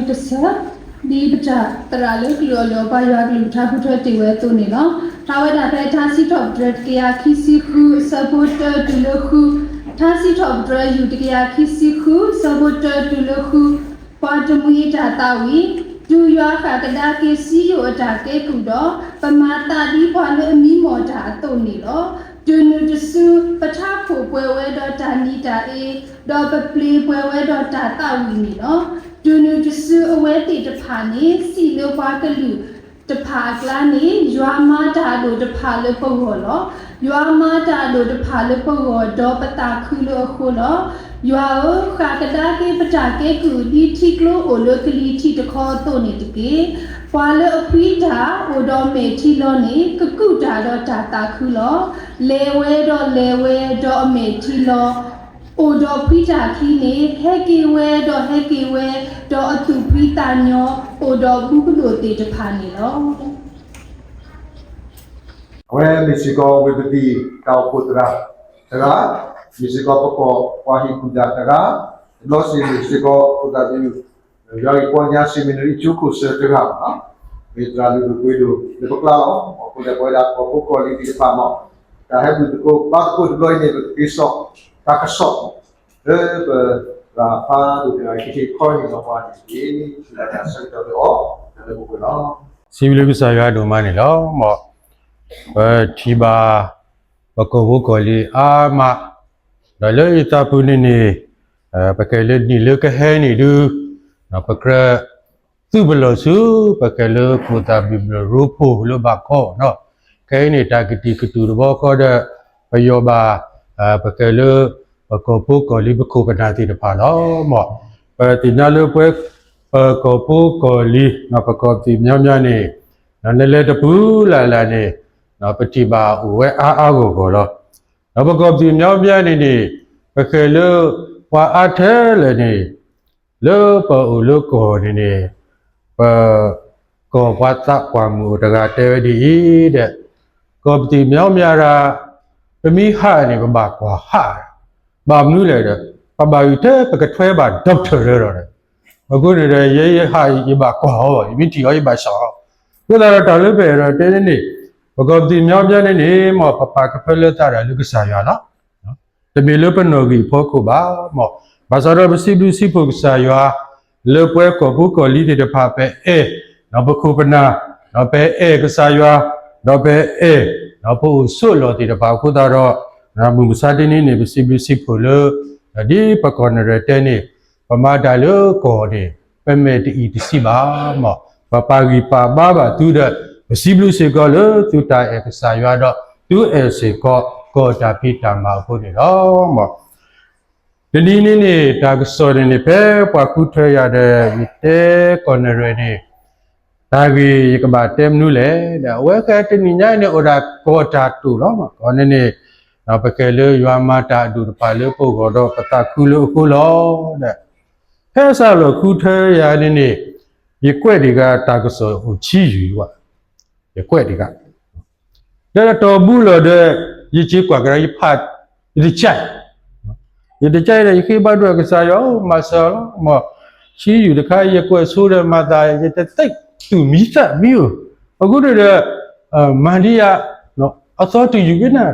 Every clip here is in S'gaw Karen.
တဆၢ, ဒ်ပတၢ်သရၣ်လၢကလုာ်အီၣ်လၢအီၤ ပှၤယွၤကလုၢ်ကထါဃုထၢတ့ၢ်ဝဲအသိးန့ၣ်လီၤ. ဖျါဝဲဒၣ်ဖဲထါစံးထီၣ်ပတြၢၤတကယၤခံဆံဃု အဆၢဖိတၢတုၤလၢဃု, ထါစံးထီၣ်ပတြၢၤယူၢ်တကယၤခံဆံဃု အဆၢဖိတၢတုၤလၢဃု, ပှၤတမှံၤအတၢ်သးဝံၣ်, တုၤယွၤဃၣ်ကဒါက့ၤစံယိၣ်အတၢ်ကဲကုၢ်ဒီး, ပမၤသးဒ်ပှၤလၢအမံမီၢ်တၢ်အသိးန့ၣ်လီၤ. တုၤနုၤတစု ပထးခိၣ်ပှဲၤဝဲဒီးတၢ်နံၤတၢ်အ့, ဒီးပပျ့ၤပှဲၤဝဲဒီးတၢ်သးဝံၣ်န့ၣ်လီၤ. တုၤနုၤတစုအဝဲသ့ၣ်တဖၣ်န့ၣ် စံးလၢပှၤကလုာ်တဖၣ်အကျါန့ၣ်, ယွၤမၤတၢ်အဒိၣ်တဖၣ်လၢပဂီၢ်လီၤ. ယွၤမၤတၢ်အဒိၣ်တဖၣ်လၢပဂီၢ် ဒီးပသးခုလၢအဃိလီၤ. ယွၤဧၢ, ဃၣ်ကဒါက့ၤပတၢ်ကဲကုၢ် ဒ်ထံကျိအိၣ်လၢကလံၤထံးတခီအသိးန့ၣ်တက့ၢ်. ပှၤလၢအဖှံတၢ်အိၣ်ဒီးမဲာ်ထံလီၤန့ၣ် ကကူးတၢ်ဒီးတၢ်သးခုလီၤ. လဲၤဝဲဒီးလဲၤဝဲဒီးအမဲာ်ထံလီၤ အိၣ်ဒီးဖှံတၢ်ခံန့ၣ်, ဟဲက့ၤဝဲဒီးဟဲက့ၤဝဲ ဒီးအသူၣ်ဖှံသးညီ အိၣ်ဒီးဘူးကဒိၣ်သ့ၣ်တဖၣ်န့ၣ်လီၤ. အဝဲမ့ၢ်စ့ၢ်ကီးဝံၢ်ပသံၣ်တၢ်အိၣ်ဖှိၣ်သရၣ်တဂၤ, မ့ၢ်စ့ၢ်ကီးပကီၢ်ပှၤဟ့ၣ်ကူၣ်တၢ်တဂၤ, တဘျီစ့ၢ်မ့ၢ်စ့ၢ်ကီး ဖိသၣ်ဘံ ယွၤအံၤပီညါ seminary အကၠိခိၣ်စၢၤတဂၤလီၤ. မ့ၢ်သရၣ်လုၢ်ဒိၣ်ပှ့ၤဒိၣ်လၢပကျါလီၤ. အဃိန့ၣ် ပဝဲဒၣ်ကီၢ်ဖိကီၢ်လံၤသ့ၣ်တဖၣ်မ့ၢ် တၢ်ဟဲဘူၣ်သကိးဘါသကိးတဘျီအံၤန့ၣ် ပကက့ၤစိာ်တၢ်ကစီၣ် လၢပသရၣ်ဖးဒိၣ်တဂၤ ကဟ့ၣ်ခီဟ့ၣ်နီၤပှၤန့ၣ်တက့ၢ်. ဆၢကတီၢ်လၢအီၤ တၢ်လၢပပှဲၤလီၤ. စံးဘျုးကစၢ်ယွၤဒိၣ်မးန့ၣ်လီၤ. မ်ပထံၣ်ဘၣ် ပကီၢ်ဖိကီၢ်လံၤအါမး, ဒီးလၢယသးပူၤန့ၣ်န့ၣ် ပကဲလၢနံၣ်လၢကဟဲန့ၣ်ဒုး ပကြၢးသူၣ်ပလီၢ်ဆူ ပကဲလၢခိၣ်သၣ်ဘံၣ်ဘျၢၣ်ရိဖှိၣ်လၢဘၣ်ကီဘၣ်နီၤ, ခဲအံၤန့ၣ် တၢ်ကတံာ်ကတူာ်တဘျီဃီဒီး ပယီၤဘၣ် ပကဲလၢ ပကီၢ်ဖိကီၢ်လံၤပခိၣ်ပနၢ်သ့ၣ်တဖၣ်လီၤ. မ်ပသ့ၣ်ညါလၢပဝဲ ပကီၢ်ဖိကီၢ်လံၤ ပကီၢ်ပသံၣ်မၠီမၠါန့ၣ် နလဲၤတပူၤလၢ်လၢ်န့ၣ် ပထံၣ်ဘၣ်အိၣ်ဝဲအါအါဂီၢ်ဂီၢ်လီၤ. ဒီးပကီၢ်ပသံၣ်မၠီမၠါန့ၣ်န့ၣ် ပဃဲၤလၢပှၤအါထဲလဲၣ်န့ၣ် လၢပအိၣ်လၢကီၢ်န့ၣ်န့ၣ် ပ ကီၢ်ပှၤသးပှၢ်မုၢ်အိၣ်တဂၤတဲဝဲဒ်အံၤဒီး ကီၢ်ပသံၣ်မၠီမၠါရၤ ပမ့ၢ်ဟးန့ၣ် ပဘၣ်ကွၢ်ဟး, ဘၣ်မနုၤလဲၣ်ဒီး ပဘၣ်အုၣ်ထဲပကထွဲဘၣ် doctor လၢဒီး အဃိန့ၣ်ဒီး ယဲယဟး ယဘၣ်ကွၢ်အီၤ, ယမ့ၢ်ထံၣ်အီၤ ယဘၣ်စံးအီၤ. အဃိသတးဒီး တၢ်လၢပအဲၣ်ဒိးတဲန့ၣ်န့ၣ် ပကီၢ်ပသံၣ်မၠီမၠါန့ၣ်န့ၣ် မ်ပပာ်ကဖၢလၢသးတၢ်လၢကစၢ်ယွၤလီၤ. တမ့ၢ်လၢပနီၣ်ဂံၢ်အဖီခိၣ်ဘၣ်, မ်ဘၣ်ဆၣ်ဒီးပစံးဘျုးစံးဖှိၣ်ကစၢ်ယွၤ လၢပဝဲကီၢ်ဖိကီၢ်လံၤသ့ၣ်တဖၣ် ပအဲၣ် ဒီးပခိၣ်ပနၢ် ဒီးပအဲၣ်ကစၢ်ယွၤ ဒီးပအဲၣ် ဒီးပအိၣ်ဆိးအလီၢ်သ့ၣ်တဖၣ်အဃိသတးဒီး မုၢ်မဆါတနံၤန့ၣ် ပစံးဘျုးစံးဖှိၣ်လၢ ဒ်ပကီၢ်နရၢၣ်တဲန့ၣ် ပမၤတၢ်လၢကီၢ်န့ၣ် ပမဲာ်တအံၤတဆံးဘၣ်, မ်ပပာ်ဂံၢ်ပာ်ဘါဘၣ်သုဒီး ပစံးဘျုးစ့ၢ်ကီးလၢသုတၢ်အဲၣ်ကစၢ်ယွၤဒီး သုအဲၣ်စ့ၢ်ကီး ကီၢ်တၢ်ဖံးတၢ်မၤအဃိန့ၣ်လီၤ. မ်တနံၤန့ၣ်န့ၣ် တၢ်ကစီၣ်န့ၣ်န့ၣ် ဖဲပှၤဃုထၢယၤဒီး ယတဲကီၢ်နရၢၣ်န့ၣ် တၢ်ဂ့ၢ်ယကဘၣ်တဲမနုၤလဲၣ်ဒီး အဝဲခဲတနံၤညါအံၤန့ၣ် အိၣ်ဒၣ်ကီၢ်တၢ်တိာ်လီၤ. ကီၢ်န့ၣ်န့ၣ် ပကဲလၢယွၤမၤတၢ်အဒိၣ်တဖၣ်လၢပဂီၢ်ဒီး ပသးခုလၢအဃိလီၤဒီး ဖဲစးလီၤဃုထၢယၤန့ၣ်န့ၣ် ယကွဲးတ့ၢ်ဂၤတၢ်ကစီၣ်အိၣ်ဆံယုၢ်ဝဲ, ယကွဲးတ့ၢ်ဂၤ ဒီးတၢ်တီၢ်ဘူးလီၤဒီး ယစ့ကွၢ်ကဒါ ယဖး ယတကဲး, ယတကဲးဒီး ယဃ့ဘါထုကဖၣ်ကစၢ်ယွၤ မၤစၢၤလီၤ. မ်ဆံယုၢ်တခါ ယကွဲးဆိဒီးမၤသး ယတသ့ၣ်သူၣ်မံသးမံဧိၤ, အဃိန့ၣ်ဒီး မၤဒံးယၤ အသီတယုၢ်က့နၤ,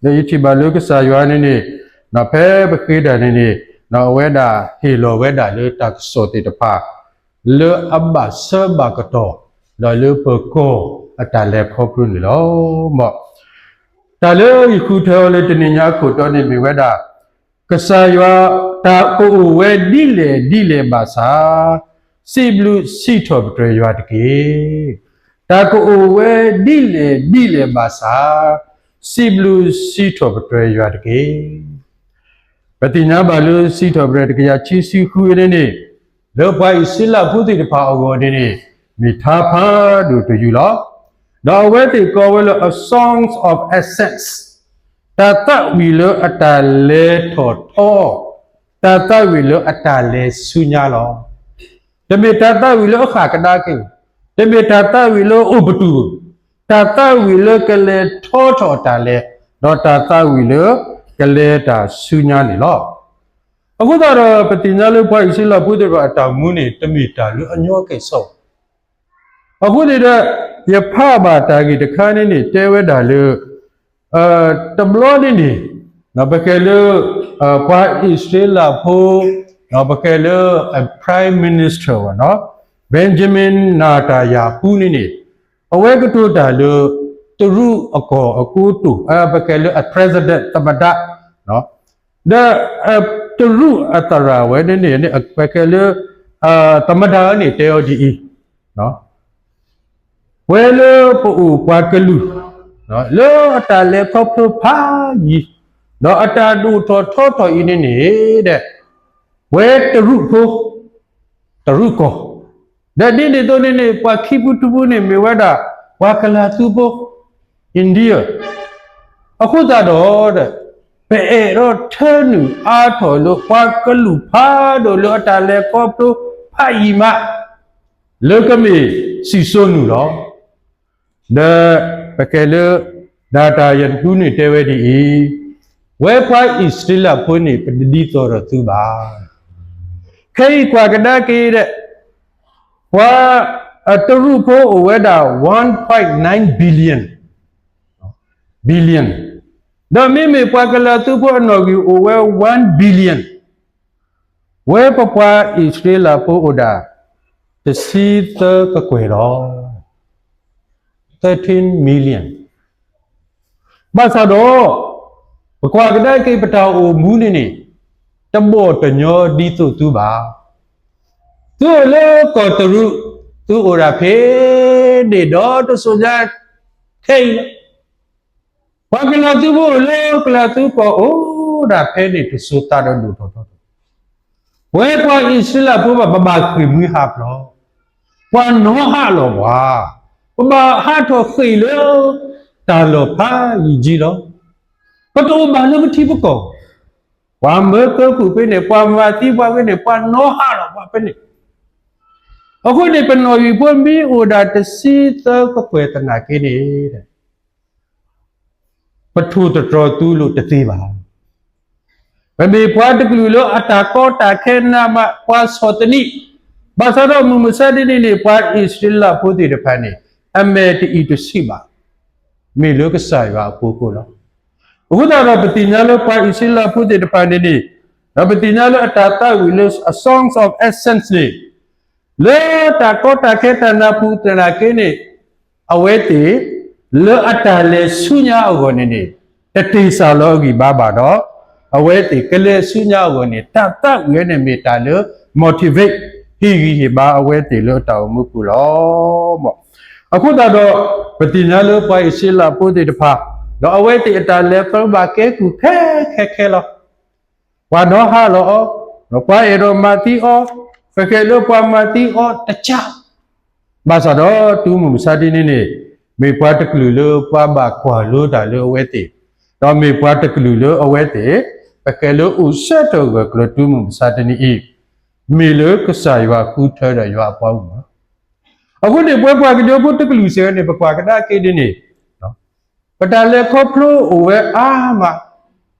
ဒီးယထံၣ်ဘၣ်လၢကစၢ်ယွၤန့ၣ်န့ၣ် ဖဲပဃ့တၢ်န့ၣ်န့ၣ် အဝဲဒၣ်ဟ့ၣ်လီၤဝဲဒၣ်လၢတၢ်ကစီၣ်သ့ၣ်တဖၣ် လၢအဘၣ်ဆၢဘၣ်ကတီၢ် ဒီးလၢပကီၢ်အတၢ်လဲၤခီဖျိန့ၣ်လီၤ. မ်တၢ်လၢယဃုထၢအီၤလၢတနံၤညါအခိၣ်တီန့ၣ် မ့ၢ်ဝဲဒၣ် ကစၢ်ယွၤ တၢ်ကအိၣ်ဝဲဒ်လဲၣ်ဒ်လဲၣ်ဘၣ်ဆၣ် စံးဘျုးစံးထီၣ်ပတြၢၤယွၤတက့ၢ်. တၢ်ကအိၣ်ဝဲဒ်လဲၣ်ဒ်လဲၣ်ဘၣ်ဆၣ် စံးဘျုးစံးထီၣ်ပတြၢၤယွၤတက့ၢ်. ပသ့ၣ်ညါဘၣ်လၢစံးထီၣ်ပတြၢၤတကယၤခံဆံဃုအံၤန့ၣ်န့ၣ် လၢပှၤအံၣ်စရ့လးဖိသ့ၣ်တဖၣ်အဂီၢ်န့ၣ်န့ၣ် မ့ၢ်ထါဖးဒိၣ်တယုၢ်လီၤ. ဒီးအဝဲသ့ၣ်ကိးဝဲလၢ a songs of ascents တၢ်သးဝံၣ်လၢအတၢ်လဲၤထီၣ်ထီ, တၢ်သးဝံၣ်လၢအတၢ်လဲၤဆူညါလီၤ. တမ့ၢ်တၢ်သးဝံၣ်လၢအဃၣ်ကဒါက့ၤ, တမ့ၢ်တၢ်သးဝံၣ်လၢအအိၣ်ပတုာ်, တၢ်သးဝံၣ်လၢကလဲၤထီထီၣ်အတၢ်လဲၤ, ဒီးတၢ်သးဝံၣ်လၢကလဲၤတၢ်ဆူညါန့ၣ်လီၤ. အဃိသတးဒီး ပသ့ၣ်ညါလၢပှၤအံၣ်စရ့လးဖိသ့ၣ်တဖၣ်အတၢ်အိၣ်မူန့ၣ် တမ့ၢ်တၢ်လၢအညီကဲၣ်ဆိး. အဃိန့ၣ်ဒီး ယဖးဘၣ်တၢ်ဂ့ၢ်တခါန့ၣ်န့ၣ် တဲဝဲဒၣ်လၢ တဘျီန့ၣ်န့ၣ် ပကဲလၢ ပှၤအံၣ်စရ့လးဖိ ပကဲလၢ Prime Minister ဝဲနီၤ Benjamin Netanyahu န့ၣ်န့ၣ် အဝဲကတိၤတၢ်လၢ တရူးအကီၢ်အကိတိာ် ပကဲလၢအ president သမ္မတ ဒီး တရူးအသရၣ်ဝဲန့ၣ်န့ၣ် ပကဲလၢ သမ္မတ န့ၣ် တဲအီၤဒ်အံၤ, ပဝဲလၢပအိၣ်ပှၤကလုာ် လၢအတၢ်လဲၤခီဖျိဖးယံၤ ဒီးအတၢ်ဒိၣ်ထီၣ်ထီထီၣ်အံၤန့ၣ်န့ၣ် ပဝဲတရူးဖိ တရူးကီၢ် ဒီးဒ်န့ၣ်အသိးန့ၣ်န့ၣ် ပှၤခံဖုတဖုန့ၣ်မ့ၢ်ဝဲဒၣ် ပှၤကလၤသူဖိ India အဃိသတးဒီး ပအဲၣ်ဒိးထၢနုာ်အါထီၣ်လၢပှၤကလုာ်ဖးဒိၣ်လၢအတၢ်လဲၤခီဖျိဖးယံၤမး လၢကမ့ၢ်စံၣ်စိၤနုာ်လီၤ. ဒီးပကဲလၢ Netanyahu န့ၣ်တဲဝဲဒ်အံၤ, ဝဲပှၤအံၣ်စရ့လးဖိန့ၣ် ပတဒ်သိးဒီးသုဘၣ်. ခဲအံၤကွၢ်ကဒါက့ၤဒီး ပှၤ တရူးဖိအိၣ်ဝဲဒၣ် one point nine billion, billion, ဒီးမ့မ့ၢ်ပှၤကလၤသူဖိအနီၣ်ဂံၢ်အိၣ်ဝဲ one billion, ဝဲပပှၤအံၣ်စရ့လးဖိအိၣ်ဒၣ် တဆံသၢကကွဲၢ်လီၤ, thirteen million. ဘၣ်ဆၣ်ဒီး ပကွၢ်ကဒါက့ၤပတၢ်အိၣ်မူန့ၣ်န့ၣ် တဘီၣ်တညီဒ်သိးသုဘၣ်. သုအိၣ်လၢကီၢ်တရူး, သုအိၣ်ဒၣ်ဖဲန့ၣ်ဒီးတစိၤညါခဲအံၤလီၤ. ပှၤကလၤသူဖိအိၣ်လၢကလၤသူကီၢ်အိၣ်ဒၣ်ဖဲန့ၣ် တစိၤသးဒီးဒိၣ်ထီၣ်ထီထီၣ်, ပဝဲပှၤအံၣ်စရ့လးဖိဘၣ် ပဘၣ်ဃ့ၢ်မှံဟးဖျိး, ပှၤနီဟးလီၤပှၤ, ပဘၣ်ဟးထီၣ်ဃ့ၢ်လၢ တၢ်လီၢ်ဖးယံၤကံလီၤ. ပတအိၣ်ဘၣ်လၢပထံပကီၢ်, ပှၤမၢကၢကုၢ်ဖဲန့ၣ်, ပှၤမၤသံပှၤဖဲန့ၣ်, ပှၤနီဟးလီၤပှၤဖဲန့ၣ်. အဃိန့ၣ် ပနီၣ်ဂံၢ်ဖိမ့ၢ်အိၣ်ဒၣ်တဆံသၢကကွဲၢ်သနာ်က့န့ၣ် ပထိၣ်သတြီၤသူလိာ်တသ့ဘၣ်. ပမ့ၢ်ပှၤတကလုာ်လၢအတၢ်ကီတၢ်ခဲနးမး ပှၤဆီၣ်သနံး, ဘၣ်ဆၣ်ဒီးမုၢ်မဆါတနံၤန့ၣ် ပှၤအံၣ်စရ့လးဖိသ့ၣ်တဖၣ်န့ၣ် အမဲာ်တအံၤတဆံးဘၣ်, မ့ၢ်လၢကစၢ်ယွၤအဖိအဃိလီၤ. အဃိသတးဒီးပသ့ၣ်ညါလၢပှၤအံၣ်စရ့လးဖိသ့ၣ်တဖၣ်န့ၣ်န့ၣ်, ဒီးပသ့ၣ်ညါလၢအတၢ်သးဝံၣ်လၢ A Song of Ascents န့ၣ် လၢတၢ်ကီတၢ်ခဲတၢ်နးပူၤသနာ်က့န့ၣ်, အဝဲသ့ၣ် လၢအတၢ်လဲၤဆူညါအဂီၢ်န့ၣ်န့ၣ် တတ့ၢ်စၢ်လီၤအဂံၢ်ဘါဘၣ်ဒီး, အဝဲသ့ၣ်ကလဲၤဆူညါအဂီၢ်န့ၣ် တၢ်သးဝံၣ်ဝဲန့ၣ်မ့ၢ်တၢ်လၢ motivate ဟ့ၣ်ဂံၢ်ဟ့ၣ်ဘါအဝဲသ့ၣ်လၢအတၢ်အိၣ်မူပူၤလီၤ. အဃိသတးဒီး ပသ့ၣ်ညါလၢပှၤအံၣ်စရ့လးဖိသ့ၣ်တဖၣ်, ဒီးအဝဲသ့ၣ်အတၢ်လဲၤခီဖျိဘၣ်ကဲကုၢ်ခဲခဲခဲလီၤ. ပှၤနီဟးလီၤအီၤ, ပှၤအဲၣ်ဒိးမၤသံအီၤ, ပကဲလၢပှၤမၤသံအီၤတကး ဘၣ်ဆၣ်ဒီးတုၤမုၢ်မဆါတနံၤန့ၣ်, မ့ၢ်ပှၤတကလုာ်လၢပှၤဘၣ်ကွၢ်လိတၢ်လၢအဝဲသ့ၣ်, ဒီးမ့ၢ်ပှၤတကလုာ်လၢအဝဲသ့ၣ် ပကဲလၢအိၣ်ဆၢထၢၣ်ဂၢၢ်ကျၢၤတုၤမုၢ်မဆါတနံၤအံၤ, မ့ၢ်လၢကစၢ်ယွၤဃုထၢဒီးယွၤအပှၤအိၣ်မူလီၤ. အဃိန့ၣ် ပဝဲပှၤကညီဖိတကလုာ်စ့ၢ်ကီးန့ၣ် ပကွၢ်ကဒါက့ၤဒ်န့ၣ်, ပတၢ်လဲၤခီဖျိအိၣ်ဝဲအါမး,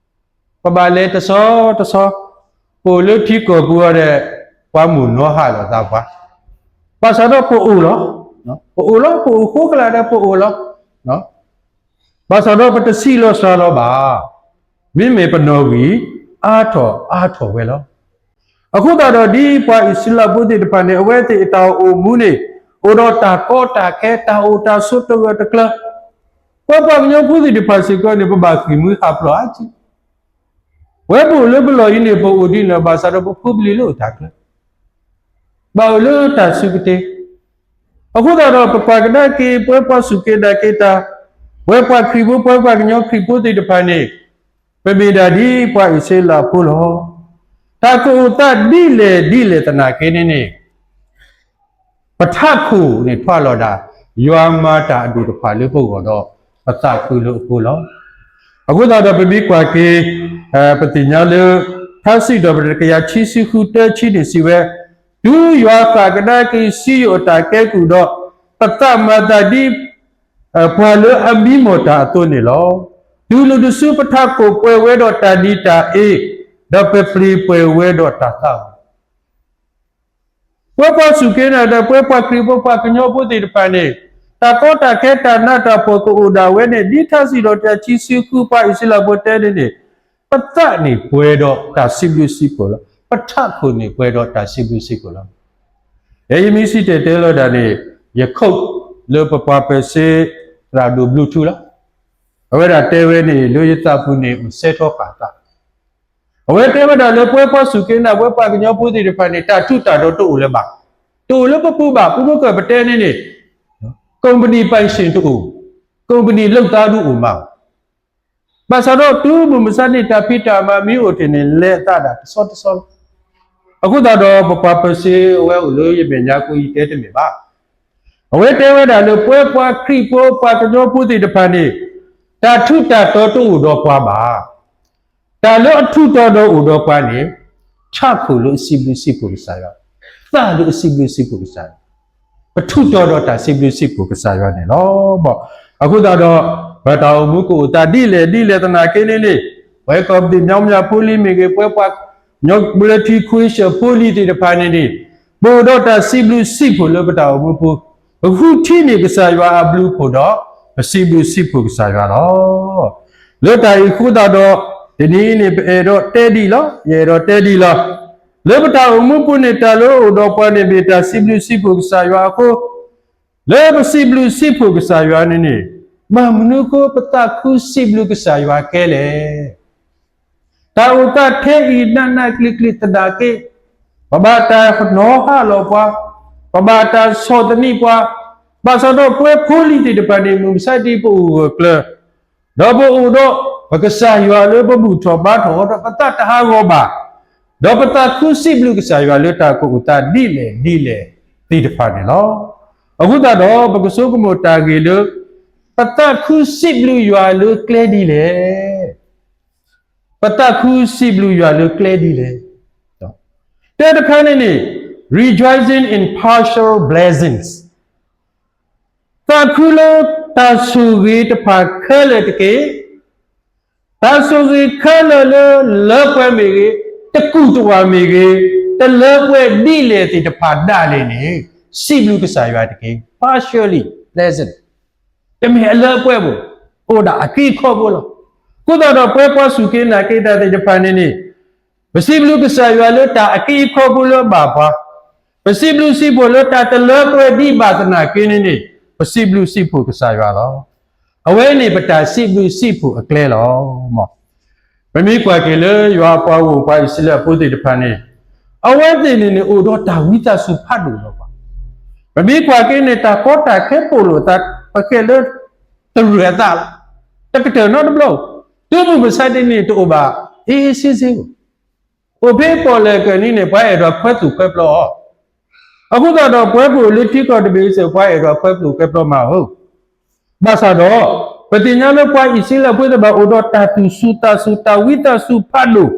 ပဘၣ်လဲၤတဆီတဆီ, ပအိၣ်လၢထံကီၢ်ပူၤအီၤဒီး ပှၤမိၢ်နီဟးလိာ်သးပှၤ, ဘၣ်ဆၣ်ဒီးပအိၣ်လီၤ, ပအိၣ်လီၤ ပအိၣ်ဃိကလာ်ဒီးပအိၣ်လီၤ, ဘၣ်ဆၣ်ဒီးပတဆံးလီၤစှၤလီၤဘၣ်, မ့မ့ၢ်ပနီၣ်ဂံၢ်အါထီၣ်အါထီၣ်ဝဲလီၤ. အဃိသတးဒီးဒ်ပှၤအံၣ်စရ့လးဖိသ့ၣ်တဖၣ်န့ၣ် အဝဲသ့ၣ်အတၢ်အိၣ်မူန့ၣ် အိၣ်ဒီးတၢ်ကီတၢ်ခဲ တၢ်အိၣ်တၢ်ဆိးတဂၢၢ်တကျၢၤ, ပဝဲပှၤကညီဖိသ့ၣ်တဖၣ်စ့ၢ်ကီးန့ၣ် ပဘၣ်ဃ့ၢ်မှံဟးဖျိးအါကံ ပဝဲပအိၣ်လၢပလီၢ်အံၤန့ၣ် ပအိၣ်ဒ်န့ၣ် ဘၣ်ဆၣ်ဒီးပဖိပလံၤလၢအတၢ်ကျၢၤ ဘၣ်အိၣ်လၢတၢ်ဆူးကတ့ၢ်, အဃိသတးဒီးပကွၢ်ကဒါက့ၤ ပဝဲပှၤစူၢ်က့ၤနာ်က့ၤတၢ်, ပဝဲပှၤခရံာ်ဖိ ပဝဲပှၤကညီခရံာ်ဖိသ့ၣ်တဖၣ်န့ၣ်, ပမ့ၢ်ဒၣ်ဒ်ပှၤအံၣ်စရ့လးဖိလီၤ. တၢ်ကအိၣ်သးဒ်လဲၣ်ဒ်လဲၣ်သနာ်က့န့ၣ်န့ၣ် ပထးခိၣ်န့ၣ်ထွဲလီၤဒၣ် ယွၤမၤတၢ်အဒိၣ်တဖၣ်လၢပဂီၢ်ဒီး ပသးခုလၢအဃိလီၤ. အဃိသတးဒီးပမ့ၢ်ကွၢ်က့ၤ ပသ့ၣ်ညါလၢ ထါစံးထီၣ်ပတြၢၤတကယၤခံဆံဃု တၢဆံန့ၣ်စံးဝဲ, တုၤယွၤသးကဒါက့ၤစံယိၣ်အတၢ်ကဲကုၢ်ဒီး, ပသးမၤသးဒ် ပှၤလၢအမံမီၢ်တၢ်အသိးန့ၣ်လီၤ. တုၤနုၤတစုပထးခိၣ်ပှဲၤဝဲဒီးတၢ်ဒံးတၢ်အ့ၣ် ဒီးပပျံၤပှဲၤဝဲဒီးတၢ်သၣ်ဝံၤ ပှၤပှၤစူၢ်က့ၤနာ်က့ၤတၢ် ပှၤပှၤခရံာ်ဖိ ပှၤကညီဖိသ့ၣ်တဖၣ်န့ၣ် တၢ်ကီတၢ်ခဲ တၢ်နးတၢ်ဖှီၣ်ကအိၣ်ဒၣ်ဝဲန့ၣ် ဒ်ထါစံးထီၣ်ပတြၢၤ ခံဆံဃု ပှၤအံၣ်စရ့လးဖိတဲန့ၣ်န့ၣ်, ပသၣ်န့ၣ်ပှဲၤဒီးတၢ်စံးဘျုးစံးဖှိၣ်လီၤ. ပထးခိၣ်န့ၣ်ပှဲၤဒီးတၢ်စံးဘျုးစံးဖှိၣ်လီၤ. ယဲယမ့ၢ်စံၣ်တဲၤတဲလီၤဒၣ်န့ၣ် ယ quote လၢပပှၤပၢၤစ့ သရၣ်ဒိၣ်ဘျူးထူလီၤ. အဝဲဒၣ်တဲဝဲန့ၣ် လၢယသးပူၤန့ၣ် အိၣ်စဲထီၣ်ဃာ်သး အဝဲတဲဝဲဒၣ်လၢ ပှၤပှၤစူၢ်က့ၤနာ်က့ၤ ပှၤကညီဖိသ့ၣ်တဖၣ်န့ၣ် တၢ်ထူးတၢ်တီၤတအိၣ်လၢၤဘၣ်. တအိၣ်လၢပပူၤဘၣ်. ပမ့ၢ်ကပတဲန့ၣ်န့ၣ် company pension တအိၣ်, company လုပ်သား တအိၣ်မး. ဘၣ်ဆၣ်ဒီးတုၤမုၢ်မဆါန့ၣ် တၢ်ဖံးတၢ်မၤမ့ၢ်အိၣ်တ့ၢ်န့ၣ် လဲၤအသးဒၣ်တဆီတဆီလီၤ. အဃိသတးဒီး ပပှၤပၢၤစ့ အဝဲအိၣ်လၢယမဲာ်ညါကိး ယတဲတမ့ၢ်ဘၣ်. အဝဲတဲဝဲဒၣ်လၢ ပှၤပှၤခရံာ်ဖိ ပှၤကညီဖိသ့ၣ်တဖၣ်န့ၣ် တၢ်ထူးတၢ်တီၤတအိၣ်ဒီးပှၤဘၣ်. တၢ်လၢအထူးတီၤဒီးအိၣ်ဒီးပှၤန့ၣ် ထးခိၣ်လၢအစံးဘျုးစံးဖှိၣ်ကစၢ်ယွၤ, သၣ်လၢအစံးဘျုးစံးဖှိၣ်ကစၢ်ယွၤ, ပထူးတီၤဒီးတၢ်စံးဘျုးစံးဖှိၣ်ကစၢ်ယွၤန့ၣ်လီၤ. အဃိသတးဒီး ပတၢ်အိၣ်မူကအိၣ်သးဒ်လဲၣ်ဒ်လဲၣ်သနာ်က့န့ၣ်န့ၣ်, ပှၤကီၢ်ပဒ့ၣ် မြောင်းမြ ဖိလံၤမ့ၢ်ဂ့ၤ, ပှၤပှၤကညီ ဘျၢထံခွ့ရှၢၣ်ဖိလံၤသ့ၣ်တဖၣ်န့ၣ်န့ၣ်, ပအိၣ်ဒီးတၢ်စံးဘျုးစံးဖှိၣ်လၢပတၢ်အိၣ်မူပူၤ, ပဃုထံၣ်န့ၢ်ကစၢ်ယွၤအဘျုးအဖှိၣ်ဒီး ပစံးဘျုးစံးဖှိၣ်ကစၢ်ယွၤလီၤ. လၢတၢ်အံၤအဃိသတးဒီး တနံၤအံၤန့ၣ် ပအဲၣ်ဒိးတဲဒ်လီၤ, ယအဲၣ်ဒိးတဲဒ်လီၤ. လၢပတၢ်အိၣ်မူပူၤန့ၣ် တၢ်လၢအအိၣ်ဒီးပှၤန့ၣ် မ့ၢ်တၢ်စံးဘျုးစံးဖှိၣ်ကစၢ်ယွၤအဃိ, လၢပစံးဘျုးစံးဖှိၣ်ကစၢ်ယွၤန့ၣ်န့ၣ်, ဘၣ်မနုၤအဃိ ပသးခုစံးဘျုးကစၢ်ယွၤကဲလဲၣ်. တၢ်အိၣ်သးထဲအံၤ နးနးကျံးကျံးသနာ်က့, ပဘၣ်တၢ်နီဟးလီၤပှၤ, ပဘၣ်တၢ်ဆီၣ်သနံးပှၤ, ဘၣ်ဆၣ်ဒီးပဝဲဖိလံၤသ့ၣ်တဖၣ်န့ၣ် မုၢ်မဆါတနံၤ ပအိၣ်ဂၢၢ်ကျၢၤ, ဒီးပအိၣ်ဒီး ပကစၢ်ယွၤလၢပဘူၣ်ထီၣ်ဘါထီၣ်အီၤဒီး ပသးတဟးဂီၤဘၣ်, ဒီးပသးခုစံးဘျုးကစၢ်ယွၤလၢတၢ်ကအိၣ်သးဒ်လဲၣ်ဒ်လဲၣ်သ့ၣ်တဖၣ်န့ၣ်လီၤ. အဃိသတးဒီး ပကဆိကမိၣ်တၢ်ဂ့ၢ်လၢ ပသးခုစံးဘျုးယွၤလၢကျဲဒ်လဲၣ်. ပသးခုစံးဘျုးယွၤလၢကျဲဒ်လဲၣ်. တၢတခါန့ၣ်န့ၣ် rejoicing in partial blessings, သးခုလၢတၢ်ဆိၣ်ဂ့ၤတဖၣ်ခဲလၢာ်တက့ၢ်. တၢ်ဆိၣ်ဂ့ၤခဲလၢာ်လၢ လၢပှဲၤမ့ၢ်ဂ့ၤ, တကူၣ်တဝၢ်မ့ၢ်ဂ့ၤ, တလၢပှဲၤဒ်လဲၣ်သ့ၣ်တဖၣ်ဒၣ်လဲာ်န့ၣ် စံးဘျုးကစၢ်ယွၤတက့ၢ်. Partially blessed, တမ့ၢ်အလၢအပှဲၤဘၣ်, အိၣ်ဒၣ်အက့အခီဖိလီၤ. အဃိသတးဒီး ပဝဲပှၤစူၢ်က့ၤနာ်က့ၤတၢ်သ့ၣ်တဖၣ်န့ၣ်န့ၣ် ပစံးဘျုးကစၢ်ယွၤလၢတၢ်အက့အခီဖိလၢအဘၣ်ပှၤ, ပစံးဘျုးစံးဖှိၣ်လၢတၢ်တလၢပှဲၤဒံးဘၣ်သနာ်က့န့ၣ်န့ၣ် ပစံးဘျုးစံးဖှိၣ်ကစၢ်ယွၤလီၤ. အဝဲန့ၣ်ပတၢ်စံးဘျုးစံးဖှိၣ်အကျဲလီၤ. ပမ့ၢ်ကွၢ်က့ၤလၢယွၤအပှၤဂီၢ် ပှၤအံၣ်စရ့လးဖိသ့ၣ်တဖၣ်န့ၣ်, အဝဲသ့ၣ်န့ၣ်န့ၣ် အိၣ်ဒီးတၢ်ဝံသးစူၤဖးဒိၣ်လီၤပှၤ. ပမ့ၢ်ကွၢ်က့ၤန့ၣ် တၢ်ကီတၢ်ခဲပိာ်လိာ်အသး ပဃဲၤလၢတရုၢ်အသးလီၤ. တကတၢၢ်နီတဘျီ, တုၤမုၢ်မဆါတနံၤန့ၣ် တအိၣ်ဘၣ် အ့စ့စ့ဘၣ်. အိၣ်ဖဲပီၣ်လဲၣ်ကၢၢ်နံၤန့ၣ် ပှၤအဲၣ်ဒိးခွဲသူၣ်ခွဲပျီအီၤ. အဃိသတးဒီး ပဝဲပအိၣ်လၢထံကီၢ်တဘ့ၣ်စ့ၢ် ပှၤအဲၣ်ဒိးခွဲသူၣ်ခွဲပျီမးဧိၤ. ဘၣ်ဆၣ်ဒီး ပသ့ၣ်ညါလၢပှၤအံၣ်စရ့လးဖိသ့ၣ်တဖၣ် အိၣ်ဒီးတၢ်သူၣ်စူၤသးစူၤ တၢ်ဝံသးစူၤဖးဒိၣ်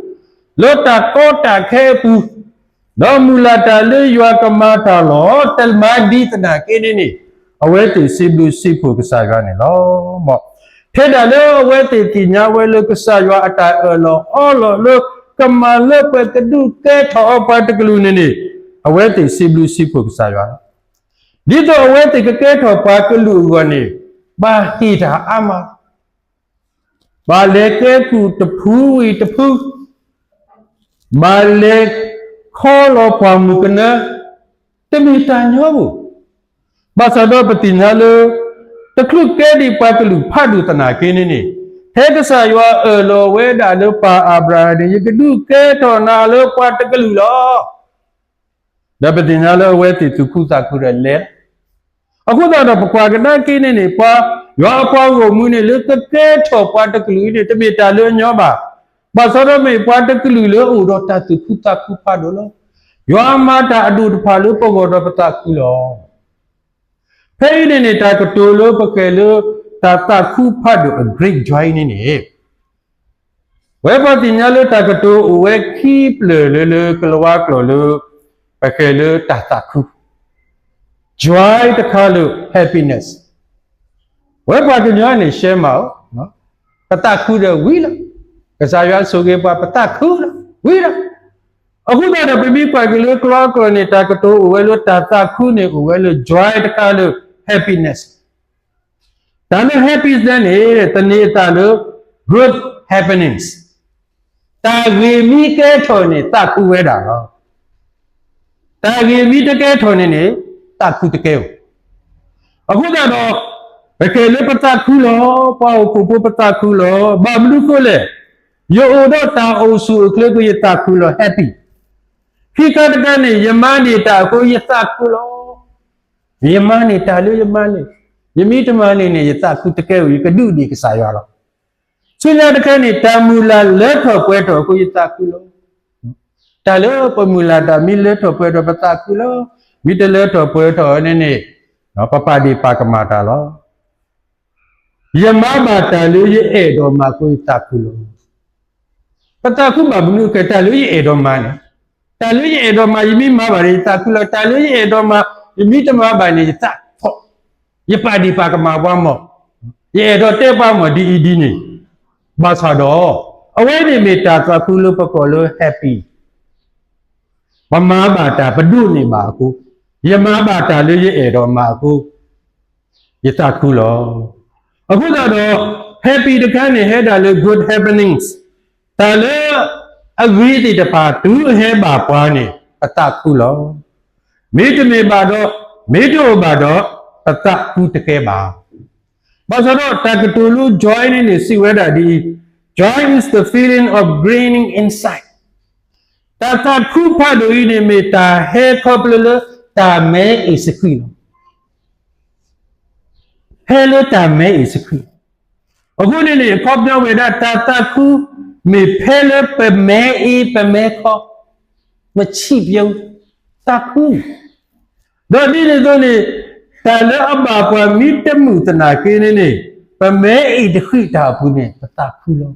လၢတၢ်ကီတၢ်ခဲအပူၤ, ဒီးမုၢ်လၢ်တၢ်လၢယွၤကမၤတၢ်လီၤ. တမၤဒ်သနာ်က့န့ၣ်န့ၣ်, အဝဲသ့ၣ်စံးဘျုးစံးဖှိၣ်ကစၢ်ယွၤန့ၣ်လီၤ. ထဲဒၣ်လၢအဝဲသ့ၣ်သ့ၣ်ညါဝဲလၢကစၢ်ယွၤအတၢ်အၢၣ်လီၤအီလီၤလၢ ကမၤလၢပှဲၤကဒုးကဲထီၣ်အီၤပှၤတကလုာ်န့ၣ်န့ၣ်, အဝဲသ့ၣ်စံးဘျုးစံးဖှိၣ်ကစၢ်ယွၤလီၤ. ဒ်သိးအဝဲသ့ၣ်ကကဲထီၣ်ပှၤကလုာ်အဂီၢ်န့ၣ်, ဘၣ်ဟ့ၣ်တၢ်အါမး ဘၣ်လဲၤကဲကုၢ်တဖုဝံၤတဖု, ဘၣ်လဲၤခီလီၤပှၢ်မုၢ်ကနၢ, တမ့ၢ်တၢ်ညီဘၣ်. ဘၣ်ဆၣ်ဒီးပသ့ၣ်ညါလၢ တချုးကဲဒံးပှၤကလုာ်ဖးဒိၣ်သနာ်က့န့ၣ်န့ၣ်, ထဲကစၢ်ယွၤအၢၣ်လီၤဝဲဒၣ်လၢပၢ်အၤဘြၤဟၣ်န့ၣ် ယကဒုးကဲထီၣ်နၤလၢပှၤတကလုာ်လီၤ. ဒီးပသ့ၣ်ညါလၢအဝဲသ့ၣ်သူၣ်ခုသးခုဒီးလဲၤလီၤ. အဃိသတးဒီးပကွၢ်ကဒါက့ၤန့ၣ်န့ၣ် ပှၤယွၤအပှၤဂီၢ်မုၢ်န့ၣ် လၢကကဲထီၣ်ပှၤတကလုာ်အံၤန့ၣ် တမ့ၢ်တၢ်လၢအညီဘၣ်. ဘၣ်ဆၣ်ဒီးမ့ၢ်ပှၤတကလုာ်လၢအအိၣ်ဒီးတၢ်သူၣ်ခုသးခုဖးဒိၣ်လီၤ. ယွၤမၤတၢ်အဒိၣ်တဖၣ်လၢပဂီၢ်ဒီးပသးခုလီၤ. ဖဲအံၤန့ၣ်န့ၣ် တၢ်ကတိၤလၢပဃဲၤလၢ တၢ်သးခုဖးဒိၣ်အ great joy န့ၣ်န့ၣ် ဝဲပှၤသ့ၣ်ညါလၢတၢ်ကတိၤအိၣ်ဝဲခံဖျၢၣ်လၢ လၢကလၤဝါကျိာ်လၢ ပဃဲၤလၢတၢ်သးခု joy တခါလၢ happiness. ဝဲပှၤကညီန့ၣ် ရှဲမးဧိၤ, ပသးခုဒီးဝံၤလီၤ. ကစၢ်ယွၤဆိၣ်ဂ့ၤပှၤ ပသးခုလီၤ. ဝံၤဒီး, အဃိသတးဒီး ပမ့ၢ်ကွၢ်က့ၤလၢကျီအကျိၤန့ၣ် တၢ်ကတိၤအိၣ်ဝဲလၢတၢ်သးခုန့ၣ် အိၣ်ဝဲလၢ joy တခါလၢ happiness. တၢ်လၢ happiness န့ၣ် သန့ၤအသးလၢ good happenings. တၢ်ဂ့ၢ်မ့ၢ်ကဲထီၣ်န့ၣ် သးခုဝဲဒၣ်လီၤ. တၢ်ဂ့ၢ်မ့ၢ်တကဲထီၣ်န့ၣ်န့ၣ် သးခုတကဲဧိၤ. အဃိသတးဒီး ပကဲလၢပသးခုလီၤ, ပှၤဟီၣ်ခိၣ်ဖိပသးခုလီၤ. ဘၣ်မနုၤဃိလဲၣ်, ယအိၣ်ဒီးတၢ်အိၣ်ဆူၣ်အိၣ်ချ့အဃိ ယသးခုလီၤ, happy. ခံခါတခါန့ၣ် ယမၤန့ၢ်တၢ်အဃိ ယသးခုလီၤ. ယမၤန့ၢ်တၢ်လၢယမၤန့ၢ်, ယမ့ၢ်တမၤန့ၢ်န့ၣ် ယသးခုတကဲဧိၤ, ယကဒုးဒံးကစၢ်ယွၤလီၤ. ဆူညါတခါန့ၣ် တၢ်မုၢ်လၢ်လၢထီၣ်ပှဲၤထီၣ်အဃိ ယသးခုလီၤ. တၢ်လၢပမုၢ်လၢ်တၢ်မ့ၢ်လၢထီၣ်ပှဲၤထီၣ် ပသးခုလီၤ. မ့ၢ်တလၢထီၣ်ပှဲၤထီၣ်န့ၣ်န့ၣ် ပပာ်ဒ့ၣ်ပာ်ကမၣ်တၢ်လီၤ. ယမၤဘၣ်တၢ်လၢယအဲၣ်ဒိးမၤအဃိ ယသးခုလီၤ. ပသးခုဘၣ်မနုၤကဲ တၢ်လၢယအဲၣ်ဒိးမၤန့ၣ်, တၢ်လၢယအဲၣ်ဒိးမၤ ယမ့ၢ်မၤဘၣ်န့ၣ် ယသးခုလီၤ. တၢ်လၢယအဲၣ်ဒိးမၤ ယမ့ၢ်တမၤဘၣ်န့ၣ် ယသးထီၣ်, ယပာ်ဒ့ၣ်ပာ်ကမၣ်ပှၤမၢ်, ယအဲၣ်ဒိးတဲပှၤမၢ်ဒ်အံၤဒ်န့ၣ်. ဘၣ်ဆၣ်ဒီး အဝဲန့ၣ်မ့ၢ်တၢ်သးခုလၢပကိးလၢ happy. ပမၤဘၣ်တၢ်ပဒိးန့ၢ်ဘၣ်အဃိ, ယမၤဘၣ်တၢ်လၢယအဲၣ်ဒိးမၤအဃိ ယသးခုလီၤ. အဃိသတးဒီး happy တခါန့ၣ် ဟဲဒၣ်လၢ good happenings, တၢ်လၢအဂ့ၤသ့ၣ်တဖၣ် တုၤအဟဲဘၣ်ပှၤန့ၣ် ပသးခုလီၤ. မ့တမ့ၢ်ဘၣ်ဒီး, မ့တအိၣ်ဘၣ်ဒီး, ပသးခုတကဲဘၣ်. ဘၣ်ဆၣ်ဒီးတၢ်ကတိၤလၢ joy န့ၣ်န့ၣ် စံးဝဲဒၣ်ဒ်အံၤ, joy is the feeling of gaining insight. တၢ်သးခုဖးဒိၣ်အံၤန့ၣ် မ့ၢ်တၢ်ဟဲခီဖျိလၢတၢ်မဲအ့ၣ်စဃံးလီၤ. ဖဲလၢတၢ်မဲအ့ၣ်စဃံး. အဃိန့ၣ်န့ၣ် အခီပညီဝဲဒၣ် တၢ်သးခု မ့ၢ်ဖဲလၢပမဲအ့ၣ်ပမဲခီ, မဆံးပျဲ, သးခု. ဒီးဒ်န့ၣ်အသိးန့ၣ် တၢ်လၢအဘၣ်ပှၤမ့ၢ်တမုာ်သနာ်က့န့ၣ်န့ၣ် ပမဲအ့ၣ်တဃံးတၢ်အပူၤန့ၣ် ပသးခုလီၤ.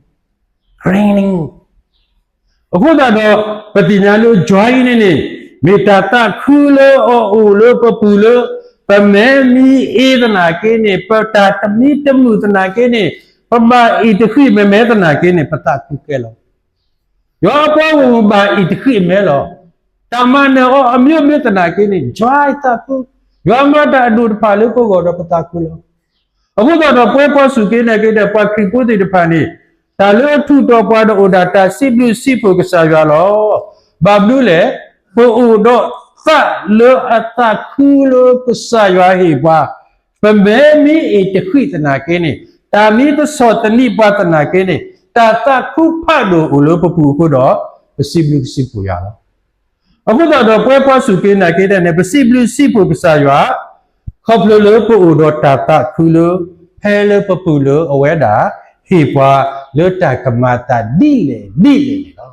Gaining. အဃိသတးဒီး ပသ့ၣ်ညါလၢ joy န့ၣ်န့ၣ် မ့ၢ်တၢ်သးခုလၢအအိၣ်လၢပပူၤလၢ ပမဲမ့ၢ်အ့ၣ်သနာ်က့န့ၣ် ပတၢ်တမ့ၢ်တမုာ်သနာ်က့န့ၣ် ပဘၣ်အ့ၣ်တဃံးပမဲသနာ်က့န့ၣ် ပသးခုကဲလီၤ. ယွၤအပှၤဂီၢ်မုၢ်ဘၣ်အ့ၣ်တဃံးအမဲလီၤ. တၢ်မၤနၢၤအီၤအမျိုးမျိုးသနာ်က့န့ၣ် joy သးခု, ယွၤမၤတၢ်အဒိၣ်တဖၣ်လၢပဂီၢ်ဒီးပသးခုလီၤ. အဃိသတးဒီး ပဝဲပှၤစူၢ်က့ၤနာ်က့ၤတၢ် ပှၤခရံာ်ဖိသ့ၣ်တဖၣ်န့ၣ် တၢ်လၢအထူးတီၤပှၤဒီးအိၣ်ဒၣ်တၢ်စံးဘျုးစံးဖှိၣ်ကစၢ်ယွၤလီၤ. ဘၣ်မနုၤလဲၣ်, ပအိၣ်ဒီးသးလၢအသးခုလၢကစၢ်ယွၤဟ့ၣ်ပှၤ, ပမဲမ့ၢ်အ့ၣ်တဃံးသနာ်က့န့ၣ်, တၢ်မ့ၢ်တဆီၣ်သနံးပှၤသနာ်က့န့ၣ်, တၢ်သးခုဖးဒိၣ်အိၣ်လၢပပူၤအဃိဒီး ပစံးဘျုးစံးဖှိၣ်ယွၤလီၤ. အဃိသတးဒီး ပဝဲပှၤစူၢ်က့ၤနာ်က့ၤတၢ်န့ၣ် ပစံးဘျုးစံးဖှိၣ်ကစၢ်ယွၤ ခီဖျိလၢပအိၣ်ဒီးတၢ်သးခုလၢ ဖဲလၢပပူၤလၢအဝဲဒၣ် ဟ့ၣ်ပှၤလၢတၢ်ကမၤသးဒ်လဲၣ်ဒ်လဲၣ်န့ၣ်လီၤ.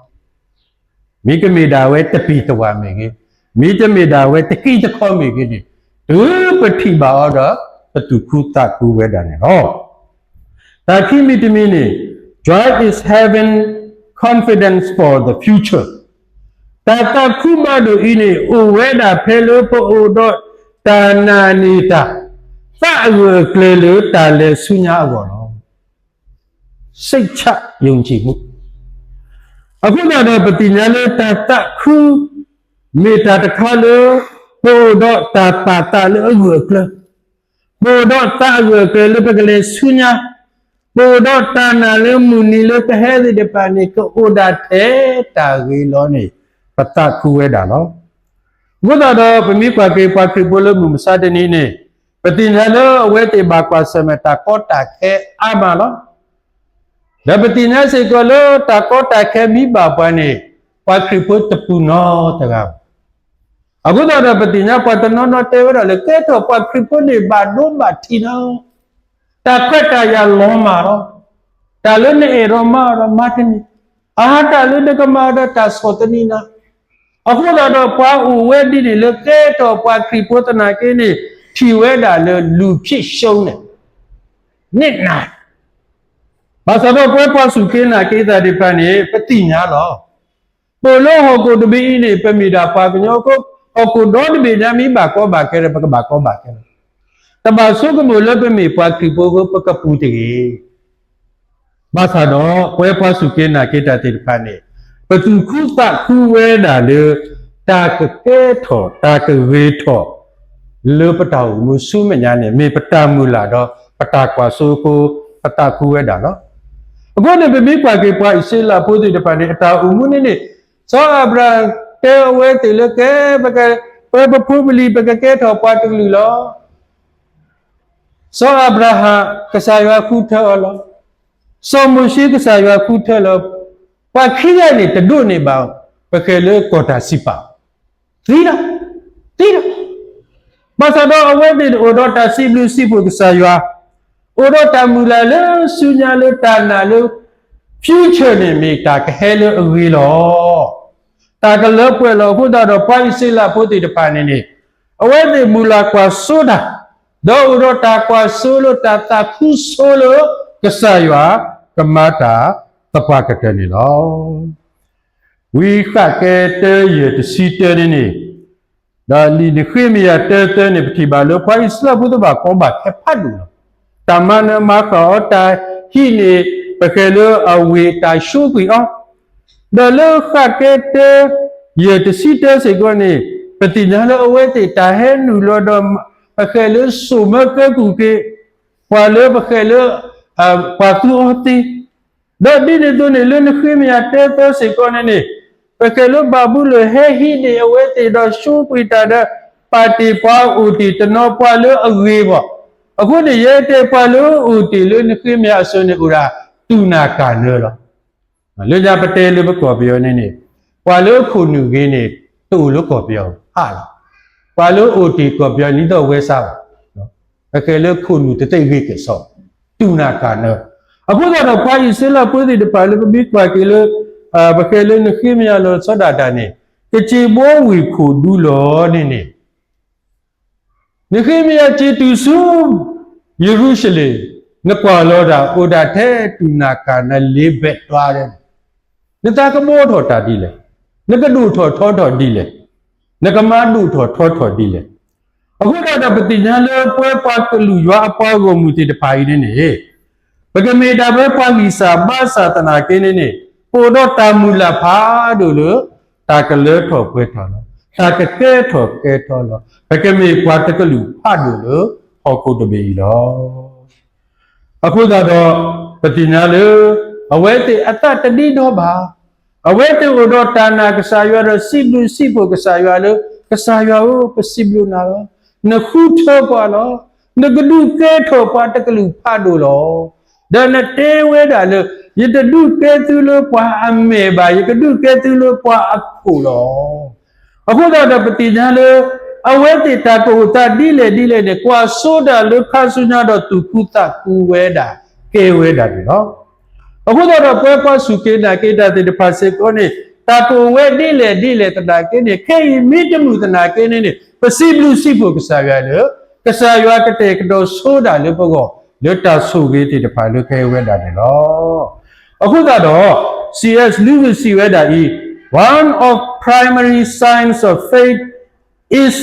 မ့တမ့ၢ်ဒၣ်ဝဲတပံၤတဝၢ်မ့ၢ်ဂ့ၤ, မ့တမ့ၢ်ဒၣ်ဝဲတကံတခီမ့ၢ်ဂ့ၤန့ၣ်, တုၤပထံၣ်ဘၣ်အီၤဒီး ပသူၣ်ခုသးခုဝဲဒၣ်န့ၣ်လီၤ. တၢ်ခံမံၤတမံၤန့ၣ်, joy is having confidence for the future. တၢ်သးခုဖးဒိၣ်အံၤန့ၣ် အိၣ်ဝဲဒၣ်ဖဲလၢပအိၣ်ဒီးတၢ်နာ်န့ၢ်တၢ် သးအဂၢၢ်အကျၢၤလၢတၢ်လဲၤဆူညါအဂီၢ်လီၤ. စိတ်ချယုံကြည်မှု. အဃိသတးဒီး ပသ့ၣ်ညါလၢတၢ်သးခု မ့ၢ်တၢ်တခါလၢ ပအိၣ်ဒီးတၢ်ပာ်သးလၢအဂၢၢ်အကျၢၤ, ပအိၣ်ဒီးသးအဂၢၢ်အကျၢၤလၢပကလဲၤဆူညါ, ပအိၣ်ဒီးတၢ်နာ်လၢမုၢ်နံၤလၢကဟဲသ့ၣ်တဖၣ်န့ၣ် ကအိၣ်ဒၣ်ထဲတၢ်ဂ့ၤလီၤန့ၣ် ပသးခုဝဲဒၣ်လီၤ. အဃိသတးဒီး ပမ့ၢ်ကွၢ်က့ၤပှၤခရံာ်ဖိလၢမုၢ်မဆါတနံၤန့ၣ်, ပသ့ၣ်ညါလၢအဝဲသ့ၣ်ဘၣ်ကွၢ်ဆၢၣ်မဲာ်တၢ်ကီတၢ်ခဲအါမးလီၤ. ဒီးပသ့ၣ်ညါစ့ၢ်ကီးလၢတၢ်ကီတၢ်ခဲမ့ၢ်ဘၣ်ပှၤန့ၣ်, ပှၤခရံာ်ဖိတပူၤနီတဂၤဘၣ်. အဃိသတးဒီးပသ့ၣ်ညါပှၤတနီၤနီၤတဲဝဲဒၣ်လၢ ကဲထီၣ်ပှၤခရံာ်ဖိန့ၣ်ဘၣ်ဒိဘၣ်ထံးနီၤ, တၢ်ခွဲးတၢ်ယာ်လီၤမၢ်လီၤ. တၢ်လၢနအဲၣ်ဒိးမၤဒီးမၤတန့ၢ်, အတၢ်လၢနကမၤဒီးတၢ်ဆီၣ်သနံးနၤ အဃိသတးဒီးပှၤအိၣ်ဝဲဒ်န့ၣ်လၢကဲထီၣ်ပှၤခရံာ်ဖိသနာ်က့န့ၣ် ထံၣ်ဝဲဒၣ်လၢလူၤဖံးရှုံးန့ၣ်, န့ၣ်နၤ, ဘၣ်ဆၣ်ဒီးပဝဲပှၤစူၢ်က့ၤနာ်က့ၤတၢ်သ့ၣ်တဖၣ်န့ၣ် ပသ့ၣ်ညါလီၤ. ပအိၣ်လၢဟီၣ်ခိၣ်တဘ့ၣ်အံၤန့ၣ် ပမ့ၢ်ဒၣ်ပှၤကညီအဃိ, ဟီၣ်ခိၣ်ဒီတဘ့ၣ်ညါမ့ၢ်ဘၣ်ကီဘၣ်ခဲဒီး ပကဘၣ်ကီဘၣ်ခဲလီၤ. တဘၣ်ဆိကမိၣ်လၢပမ့ၢ်ပှၤခရံာ်ဖိအဃိ ပကပူၤတဂ့ၤ. ဘၣ်ဆၣ်ဒီး ပဝဲပှၤစူၢ်က့ၤနာ်က့ၤတၢ်သ့ၣ်တဖၣ်န့ၣ် ပသူၣ်ခုသးခုဝဲဒၣ်လၢ တၢ်ကကဲထီၣ် တၢ်ကဂ့ၤထီၣ် လၢပတၢ်အိၣ်မူဆူမဲာ်ညါန့ၣ် မ့ၢ်ပတၢ်မုၢ်လၢ်ဒီး ပတၢ်ကွၢ်စိအဃိ ပသးခုဝဲဒၣ်လီၤ. အဃိန့ၣ် ပမ့ၢ်ကွၢ်က့ၤပှၤအံၣ်စရ့လးဖိသ့ၣ်တဖၣ်န့ၣ် အတၢ်အိၣ်မူန့ၣ်န့ၣ် စီၤအၤဘြၤဟၣ်တဲအဝဲသ့ၣ်လၢကဲ ပက ပဖိပလံၤ ပကကဲထီၣ်ပှၤတကလုာ်လီၤ. စီၤအၤဘြၤဟၣ် ကစၢ်ယွၤဃုထၢအီၤလီၤ. စီၤမိၤၡ့ ကစၢ်ယွၤဃုထၢလီၤ. ပှၤခံဂၤန့ၣ် တဒိးန့ၢ်ဘၣ် ပဃဲၤလၢကီၢ်တၢ်စံးပာ် သံလီၤ, သံလီၤ. ဘၣ်ဆၣ်ဒီးအဝဲသ့ၣ်န့ၣ် အိၣ်ဒီးတၢ်စံးဘျုးစံးဖှိၣ်ကစၢ်ယွၤ, အိၣ်ဒီးတၢ်မုၢ်လၢ်လၢဆူညါလၢတၢ်နာ်လၢ future န့ၣ်မ့ၢ်တၢ်ကဟဲလၢအဂ့ၤလီၤ. တၢ်ကလၢပှဲၤလီၤအဃိသတးဒီး ပှၤအံၣ်စရ့လးဖိသ့ၣ်တဖၣ်န့ၣ်န့ၣ် အဝဲသ့ၣ်မုၢ်လၢ်ကွၢ်စိတၢ်, ဒီးအိၣ်ဒီးတၢ်ကွၢ်စိလၢတၢ်သးခုစိလၢ ကစၢ်ယွၤကမၤတၢ်သပှၢ်ကတၢၢ်န့ၣ်လီၤ. ဝံဃးကဲတၢယဲၢ်တဆံတၢန့ၣ်န့ၣ်, ဒီးလံာ်နဃ့မယၤတၢသၢန့ၣ် ပထံၣ်ဘၣ်လၢပှၤအံၣ်စရ့လးဖိသ့ၣ်တဖၣ်ကီဘၣ်ခဲဖးဒိၣ်လီၤ. တၢ်မၤနၢၤမၤဃၣ်အီၤ တၢ်ဟံးန့ၢ် ပဃဲၤလၢအဝ့ၢ် တၢ်ဆိကွံာ်အီၤ, ဒီးလၢဃးကဲတၢ ယဲၢ်တဆံတၢစ့ၢ်ကီးန့ၣ် ပသ့ၣ်ညါလၢအဝဲသ့ၣ်တၢ်ဟဲနုာ်လီၤဒီး ပဃဲၤလၢစိာ်မၢကဲကုၢ်က့ၤ ပှၤလၢပဃဲၤလၢ ပှၤသူအီၤသ့, ဒီးဒ်န့ၣ်အသိးန့ၣ် လၢနဃ့မယၤတၢသၢစ့ၢ်ကီးန့ၣ်န့ၣ် ပဃဲၤလၢဘၤဘူလိၣ်ဟဲဟံးန့ၢ်အဝဲသ့ၣ်ဒီးဆိကွံာ်တၢ်ဒီး ပာ်တ့ၢ်ပှၤအိၣ်တ့ၢ်တနီၤပှၤလၢအဂ့ၤဘၣ်. အဃိန့ၣ် ယဲတဲပှၤလၢအိၣ်တ့ၢ်လၢနဃ့မယၤအစိၤန့ၣ်အိၣ်ဒၣ် တူၢ်နၢ်ကၢ်နၢလီၤ. လၢညါပတဲလၢပကီၢ်ပယီၤန့ၣ်န့ၣ် ပှၤလၢခိၣ်နူာ်ဂ့ၤန့ၣ် တအိၣ်လၢကီၢ်ပယီၤအါလီၤ. ပှၤလၢအိၣ်တ့ၢ်ကီၢ်ပယီၤ နံၣ်သီဝဲစါဘၣ်, ပဃဲၤလၢခိၣ်နူာ်တသ့ၣ်ဂ့ၤကစီၣ်, တူၢ်နၢ်ကၢ်နၢ. အဃိသတးဒီး ပှၤအံၣ်စရ့လးဖိသ့ၣ်တဖၣ်လၢပမ့ၢ်ကွၢ်က့ၤလၢ ပဃဲၤလၢနဃ့မယၤလီၤဆီဒၣ်တၢ်န့ၣ် ကစ့ၢ်ဘီဝ့ၢ်ခိၣ်ဒူလီၤန့ၣ်န့ၣ် နဃ့မယၤစ့ၢ်တုၤဆူ ယရူၤၡလ့ၣ်, နကွၢ်လီၤတၢ်အိၣ်ဒၣ်ထဲတူၢ်နၢ်ကၢ်နၢလ့ဘဲးတွါန့ၣ်, နသးကဘီထီၣ်တၢ်ဒ်လဲၣ်, နကဒိၣ်ထီၣ်ထီထီၣ်ဒ်လဲၣ်, နကမၤဒိၣ်ထီၣ်ထီထီၣ်ဒ်လဲၣ်. အဃိသတးဒီး ပသ့ၣ်ညါလၢပဝဲပှၤကလုာ်ယွၤအပှၤဂီၢ်မုၢ်သ့ၣ်တဖၣ်အံၤန့ၣ်န့ၣ် ပကမ့ၢ်ဒၣ်ပဝဲပှၤဂံၢ်စၢ်ဘါစၢ်သနာ်က့န့ၣ်န့ၣ် ပအိၣ်ဒီးတၢ်မုၢ်လၢ်ဖးဒိၣ်လၢ တၢ်ကလၢထီၣ်ပှဲၤထီၣ်လီၤ. တၢ်ကကဲထီၣ်ကဲထီၣ်လီၤ. ပကမ့ၢ်ပှၤတကလုာ်ဖးဒိၣ်လၢဟီၣ်ခိၣ်တဘ့ၣ်အံၤလီၤ. အဃိသတးဒီး ပသ့ၣ်ညါလၢ အဝဲသ့ၣ်အသးတဒ့ဒီဘၣ်. အဝဲသ့ၣ်အိၣ်ဒီးတၢ်နာ်ကစၢ်ယွၤဒီးစံးဘျုးစံးဖှိၣ်ကစၢ်ယွၤလၢ ကစၢ်ယွၤဧၢ, ပစံးဘျုးနၤလီၤ. နဃုထၢပှၤလီၤ. နကဒုးကဲထီၣ်ပှၤတကလုာ်ဖးဒိၣ်လီၤ. ဒီးနတဲဝဲဒၣ်လၢ ယတဒုးကဲသုလၢပှၤအမဲာ်ဘၣ်, ယကဒုးကဲသုလၢပှၤအခိၣ်လီၤ. အဃိသတးဒီးပသ့ၣ်ညါလၢ အဝဲသ့ၣ်တၢ်ကအိၣ်သးဒ်လဲၣ်ဒ်လဲၣ်န့ၣ် ကွၢ်စိဒၣ်လၢခါဆူညါဒီးသူၣ်ခုသးခုဝဲဒၣ်ကဲဝဲဒၣ်န့ၣ်လီၤ. အဃိသတးဒီးပဝဲပှၤစူၢ်က့ၤနာ်က့ၤတၢ်သ့ၣ်တဖၣ်စ့ၢ်ကီးန့ၣ် တၢ်ကအိၣ်ဝဲဒ်လဲၣ်ဒ်လဲၣ်သနာ်က့န့ၣ် ခဲအံၤမ့ၢ်တမုာ်သနာ်က့န့ၣ်န့ၣ် ပစံးဘျုးစံးဖှိၣ်ကစၢ်ယွၤလၢ ကစၢ်ယွၤကတဲာ်ကတီၤဆိဒၣ်လၢပဂီၢ် လၢတၢ်ဆိၣ်ဂ့ၤသ့ၣ်တဖၣ်လၢကဲဝဲဒၣ်န့ၣ်လီၤ. အဃိသတးဒီး C S Lewis စံးဝဲဒၣ်အံၤ One of primary signs of faith is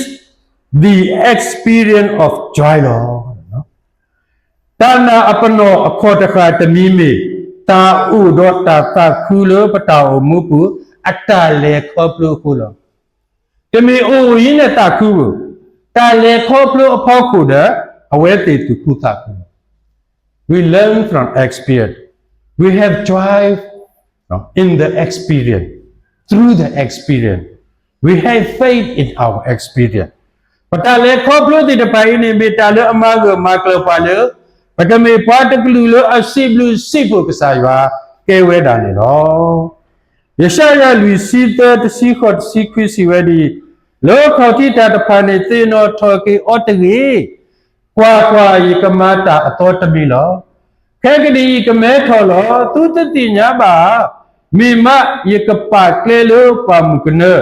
the experience of joy လီၤ. တၢ်နာ်အပနီၣ်အခီၣ်တဃာ်တမံၤမ့ၢ် တၢ်အိၣ်ဒီးတၢ်သးခုလၢပတၢ်အိၣ်မူပူၤ အတၢ်လဲၤခီဖျိအဃိလီၤ. တမ့ၢ်အိၣ်အံၤန့ၣ်သးခုဘၣ်, တၢ်လဲၤခီဖျိအဖီခိၣ်ဒီး အဝဲသ့ၣ်သူၣ်ခုသးခုလီၤ. We learn from experience. We have joy in the experience. Through the experience. We have faith in our experience. ပတၢ်လဲၤခီဖျိသ့ၣ်တဖၣ်အံၤန့ၣ် မ့ၢ်တၢ်လၢအမၤဂၢၢ်မၤကျၢၤပှၤလၢ ပကမ့ၢ်ပှၤတကလုာ်လၢအစံးဘျုးစံးဖှိၣ်ကစၢ်ယွၤကဲဝဲဒၣ်န့ၣ်လီၤ. ယၡါယၤလွံၢ်ဆံသၢ တဆံဃိး တဆံခွံစံးဝဲဒ်အံၤ, လၢခီၣ်ထံးတၢ်တဖၣ်န့ၣ် သ့ၣ်နီၣ်ထီၣ်က့ၤအီၤတဂ့ၤ. ကွၢ်ကွၢ်, ယကမၤတၢ်အသီတမံၤလီၤ. ခဲကနံၣ်အံၤကမဲထီၣ်လီၤ. သုတသ့ၣ်ညါဘၣ်ဧါ. မ့ၢ်မးယကပာ်ကျဲလၢပှၢ်မုၢ်ကနၢ,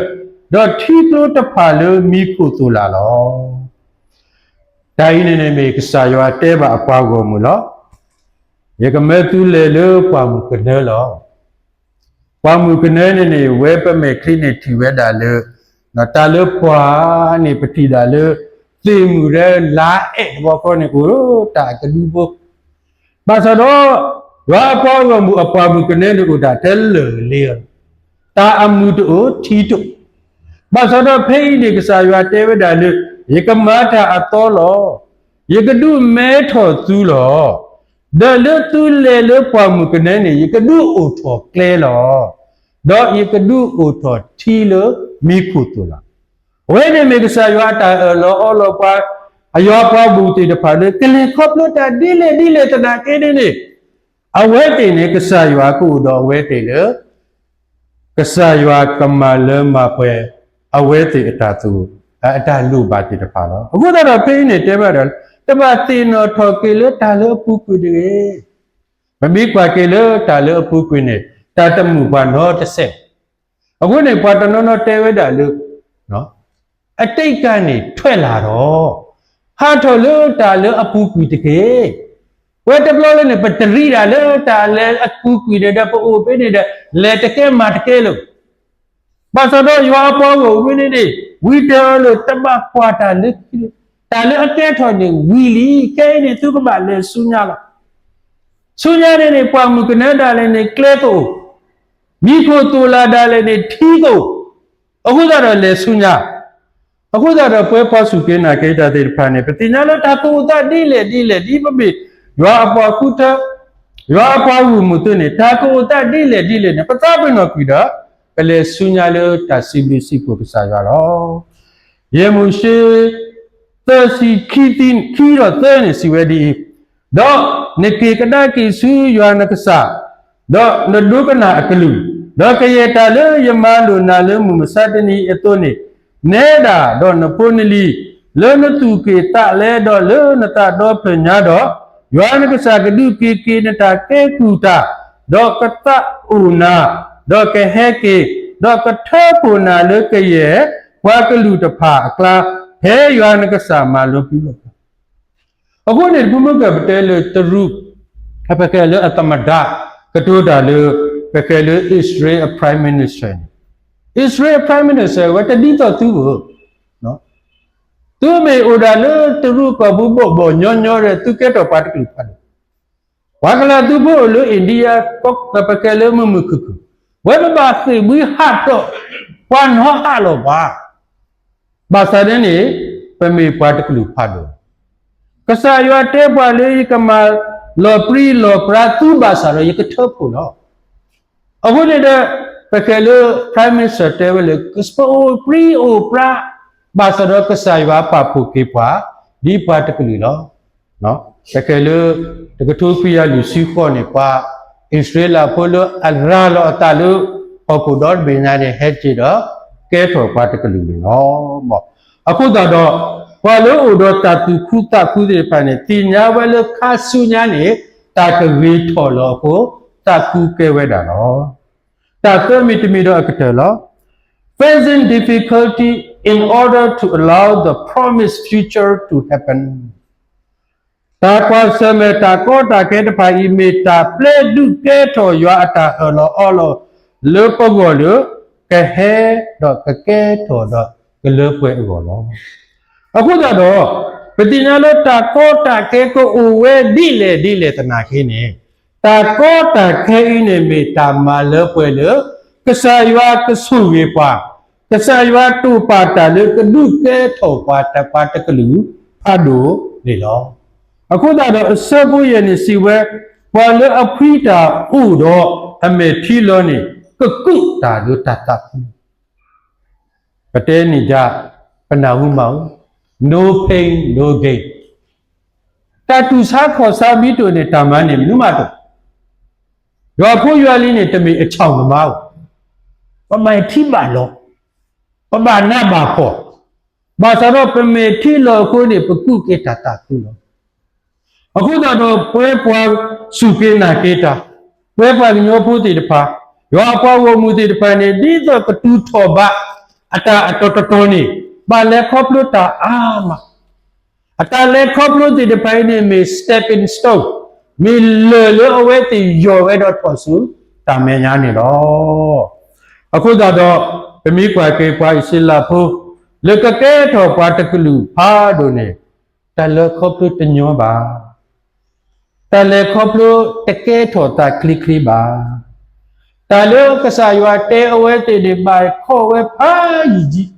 ဒီးထံကျိတဖၣ်လၢမံခိၣ်သိၣ်လာ်လီၤ. တၢ်အံၤန့ၣ်န့ၣ်မ့ၢ်ကစၢ်ယွၤတဲဘၣ်အပှၤဂီၢ်မုၢ်လီၤ. ယကမၢသုလဲၤလၢပှၢ်မုၢ်ကနၢလီၤ. ပှၢ်မုၢ်ကနၢန့ၣ်န့ၣ် ဝဲပမဲာ်ချံန့ၣ်ထံၣ်ဝဲဒၣ်လၢ တၢ်လၢပှၢ်န့ၣ် ပထံၣ်ဒၣ်လၢ သ့ၣ်မုၢ်ဒီးလါအဲးတဘျီဃီန့ၣ် အိၣ်တၢ်အကဒူဘိ ဘၣ်ဆၣ်ဒီး ယွၤအပှၤဂီၢ်မုၢ်အပှၢ်မုၢ်ကနၢန့ၣ်အိၣ်တၢ်ထဲလၢၢ်လ့လီၤ. တၢ်အမုာ်တအိၣ် ထံတအိၣ်, ဘၣ်ဆၣ်ဒီးဖဲအံၤန့ၣ် ကစၢ်ယွၤတဲဝဲဒၣ်လၢ ယကမၤတၢ်အသီလီၤ. ယကဒုးမဲထီၣ်သုလီၤ. ဒီးလၢသုလဲၤလၢပှၢ်မုၢ်ကနၢန့ၣ် ယကဒုးအိၣ်ထီၣ်ကျဲလီၤ. ဒီးယကဒုးအိၣ်ထီၣ်ထံလၢမံခိၣ်သိၣ်လး. အဝဲန့ၣ်မ့ၢ်ကစၢ်ယွၤအတၢ်အၢၣ်လီၤအီလီၤပှၤ အယွၤအပှၤဂီၢ်မုၢ်သ့ၣ်တဖၣ်လၢ ကလဲၤခီဖျိတၢ်ဒ်လဲၣ်ဒ်လဲၣ်သနာ်က့န့ၣ်န့ၣ်, အဝဲသ့ၣ်န့ၣ် ကစၢ်ယွၤကအိၣ်ဒီးအဝဲသ့ၣ်လၢ ကစၢ်ယွၤကမၤလၢမၤပှဲၤ အဝဲသ့ၣ်အတၢ်သူၣ် အတၢ်လိၣ်ဘၣ်သ့ၣ်တဖၣ်လီၤ. အဃိသတးဒီးဖဲအံၤန့ၣ်တဲဘၣ်ဒီး တဘၣ်သ့ၣ်နီၣ်ထီၣ်က့ၤလၢတၢ်လၢအပူၤကွံာ်တဂ့ၤ. ပမ့ၢ်ကွၢ်က့ၤလၢတၢ်လၢအပူၤကွံာ်န့ၣ် တၢ်တမုာ်ပှၤနီတစဲး. အဃိန့ၣ် ပှၤတနီၤနီၤတဲဝဲဒၣ်လၢ အတံးကါန့ၣ်ထွဲလၢ်ဒီး ဟးထီၣ်လၢတၢ်လၢအပူၤကွံာ်တက့ၢ်. ဝဲတဘျီလၢန့ၣ် ပတရံးတၢ်လၢတၢ်လၢအပူၤကွံာ်န့ၣ်ဒီး ပအိၣ်ဖဲန့ၣ်ဒီး လဲၤတကဲမၤတကဲလၢၤ. ဘၣ်ဆၣ်ဒီးယွၤအပှၤဂီၢ်မုၢ်န့ၣ်န့ၣ် ဝံတဲအီၤလၢ တဘၣ်ကွၢ်တၢ်လၢခံလၢၤ, တၢ်လၢအကဲထီၣ်န့ၣ်ဝံၤလံ, ခဲအံၤန့ၣ်သုကဘၣ်လဲၤဆူညါလီၤ. ဆူညါန့ၣ်န့ၣ် ပှၢ်မုၢ်ကနၢဒၣ်လဲာ်န့ၣ်ကျဲကအိၣ်, မံခိၣ်သိၣ်လးဒၣ်လဲာ်န့ၣ်ထံကအိၣ်, အဃိသတးဒီးလဲၤဆူညါ. အဃိသတးဒီးပဝဲပှၤစူၢ်က့ၤနာ်က့ၤတၢ်သ့ၣ်တဖၣ်န့ၣ် ပသ့ၣ်ညါလၢတၢ်ကအိၣ်သးဒ်လဲၣ်ဒ်လဲၣ် ဒ်ပမ့ၢ်ယွၤအပှၤဃုထၢ ယွၤအပှၤဂီၢ်မုၢ်သ့ၣ်န့ၣ် တၢ်ကအိၣ်သးဒ်လဲၣ်ဒ်လဲၣ်န့ၣ် ပသးပ့ၤနီၣ်ကွံာ်ဒီး ပလဲၤဆူညါလၢတၢ်စံးဘျုးစံးဖှိၣ်ကစၢ်ယွၤလီၤ. ယဲၢ်မိၤၡ့ သၢဆံခံ ခံဒီးသၢန့ၣ်စံးဝဲဒ်အံၤ, ဒီးနက့ၤကဒါက့ၤဆူယွၤနကစၢ်, ဒီးနဒိကနၣ်အကလုၢ်, ဒီးကယဲၢ်တၢ်လၢယမၤလိာ်နၤလၢမုၢ်မဆါတနံၤအံၤအသိးန့ၣ်, နဲဒၣ်ဒီးနဖိနလံၤ, လၢနသူၣ်က့ၣ်သးလဲဒီးလၢနသးဒီဖျၢၣ်ညါဒီး, ယွၤနကစၢ်ကဒုးက့ၤက့ၤနတၢ်ကဲကုၢ်တၢ်, ဒီးကသးအိၣ်နၤ, ဒီးကဟဲက့ၤ, ဒီးကထၢဖှိၣ်နၤလၢကယဲၢ်ပှၤကလုာ်တဖၣ်အကျါ, ဖဲယွၤနကစၢ်မၤလိာ်ကွံာ်လီၤ. အဃိန့ၣ် တဖုမုၢ်ကပတဲလၢတရူး, ပကဲလၢအသမ္မတ, ကတိၤတၢ်လၢ ပကဲလၢ Israel Prime Minister န့ၣ်, Israel Prime Minister ဝဲတဒ်သိးသုဧိၤ, သုမ့ၢ်အိၣ်ဒၣ်လၢတရူးကီၢ်ပူၤဘီၣ်ဘီၣ်ညီညီဒီး သုကဲထီၣ်ပှၤတကလုာ်ဖးဒိၣ်, ပှၤကလၤသူဖိအိၣ်လၢ India ပကဲလၢမုာ်မုာ်ခုၣ်ခုၣ်, ဝဲပဘၣ်ဃ့ၢ်မှံဟးထီၣ်, ပှၤနီဟးလီၤပှၤ ဘၣ်ဆၣ်ဒ်န့ၣ် ပမ့ၢ်ပှၤတကလုာ်ဖးဒိၣ်, ကစၢ်ယွၤတဲပှၤလၢယကမၤလီၤပြံလီၤပြါသုဘၣ်ဆၣ်ဒီးယကထၢဖှိၣ်လီၤ. အဃိန့ၣ်ဒီး ပကဲလၢ Prime Minister တဲဝဲလၢ ပအိၣ်ပြံအိၣ်ပြါ ဘၣ်ဆၣ်ဒီးကစၢ်ယွၤပာ်ဖှိၣ်က့ၤပှၤ ဒ်ပှၤတကလုာ်လီၤ. ပကဲလၢ တကထိခွံကယၤလွံၢ်ဆံဃိးန့ၣ် ပှၤအံၣ်စရ့လးဖိလၢအရၤလီၤအသးလၢ ဟီၣ်ခိၣ်ဒီတဘ့ၣ်ညါန့ၣ် ဟဲက့ၤဒီး ကဲထီၣ်ပှၤတကလုာ်န့ၣ်လီၤ. အဃိသတးဒီး ပှၤလၢအအိၣ်ဒီးတၢ်သူၣ်ခုသးခုသ့ၣ်တဖၣ်န့ၣ် သ့ၣ်ညါဝဲလၢခါဆူညါန့ၣ် တၢ်ကဂ့ၤထီၣ်လီၤအဃိ သးခုကဲဝဲဒၣ်လီၤ. တၢ်သၢမံၤတမံၤဒီးအကတၢၢ်လီၤ. Facing difficulty in order to allow the promised future to happen. တၢ်ကွၢ်ဆၢၣ်မဲာ်တၢ်ကီတၢ်ခဲတဖၣ်အံၤ မ့ၢ်တၢ်ပျဲဒုးကဲထီၣ်ယွၤအတၢ်အၢၣ်လီၤအီလီၤ လၢပဂီၢ်လၢ ကဟဲဒီးကကဲထီၣ်ဒီးကလၢပှဲၤအဂီၢ်လီၤ. အဃိသတးဒီး ပသ့ၣ်ညါလၢတၢ်ကီတၢ်ခဲကအိၣ်ဝဲဒ်လဲၣ်ဒ်လဲၣ်သနာ်က့န့ၣ် တၢ်ကီတၢ်ခဲအံၤန့ၣ်မ့ၢ်တၢ်မၤလၢပှဲၤလၢ ကစၢ်ယွၤကဆိၣ်ဂ့ၤပှၤ, ကစၢ်ယွၤတိာ်ပာ်တၢ်လၢကဒုးကဲထီၣ်ပှၤတၢ်ပှၤတကလုာ်ဖးဒိၣ်န့ၣ်လီၤ. အဃိသတးဒီးအဆၢဖိယဲၢ်န့ၣ်စံးဝဲ, ပှၤလၢအဖှံတၢ်အိၣ်ဒီးအမဲာ်ထံလီၤန့ၣ် ကကူးတၢ်လၢတၢ်သးခု ပတဲန့ၣ်ယါ, ပနၢ်ဟူမးဧိၤ, no pain, no gain. တၢ်တူၢ်ဆါခီၣ်ဆါဘံတိၣ်န့ၣ် တၢ်မၤန့ၢ်မနုၤမးတအိၣ်. ယွၤဖိယွၤလံၤန့ၣ် တမ့ၢ်အဆီၣ်မၤမးဧိၤ, ပမဲာ်ထံဘၣ်လီၤ, ပဘၣ်နးဘၣ်ဖှီၣ်, ဘၣ်ဆၣ်ဒီးပမဲာ်ထံလီၤအဃိန့ၣ် ပကူးက့ၤတၢ်သးခုလီၤ. အဃိသတးဒီးပဝဲပှၤစူၢ်က့ၤနာ်က့ၤတၢ်, ပဝဲပှၤကညီဖိသ့ၣ်တဖၣ်, ယွၤအပှၤဂီၢ်မုၢ်သ့ၣ်တဖၣ်န့ၣ် ဒ်သိးကတူၢ်ထီၣ်ဘၣ် အတၢ်အတီၤတတီၤန့ၣ် ဘၣ်လဲၤခီဖျိတၢ်အါမး အတၢ်လဲၤခီဖျိသ့ၣ်တဖၣ်အံၤန့ၣ်မ့ၢ် stepping stone, မ့ၢ်လၢၢ်လၢအဝဲသ့ၣ်ယီၢ်ဝဲဒီးထီၣ်ဆူတၢ်မဲာ်ညါန့ၣ်လီၤ. အဃိသတးဒီး ပမ့ၢ်ကွၢ်က့ၤပှၤအံၣ်စရ့လးဖိ လၢကကဲထီၣ်ပှၤတကလုာ်ဖးဒိၣ်န့ၣ် တၢ်လဲၤခီဖျိတညီဘၣ်. တၢ်လဲၤခီဖျိတကဲထီၣ်သးချ့ချ့ဘၣ်. တၢ်လၢကစၢ်ယွၤတဲအဝဲသ့ၣ်န့ၣ် ဘၣ်ခီၣ်ဝဲဖးယံာ်ယံာ်,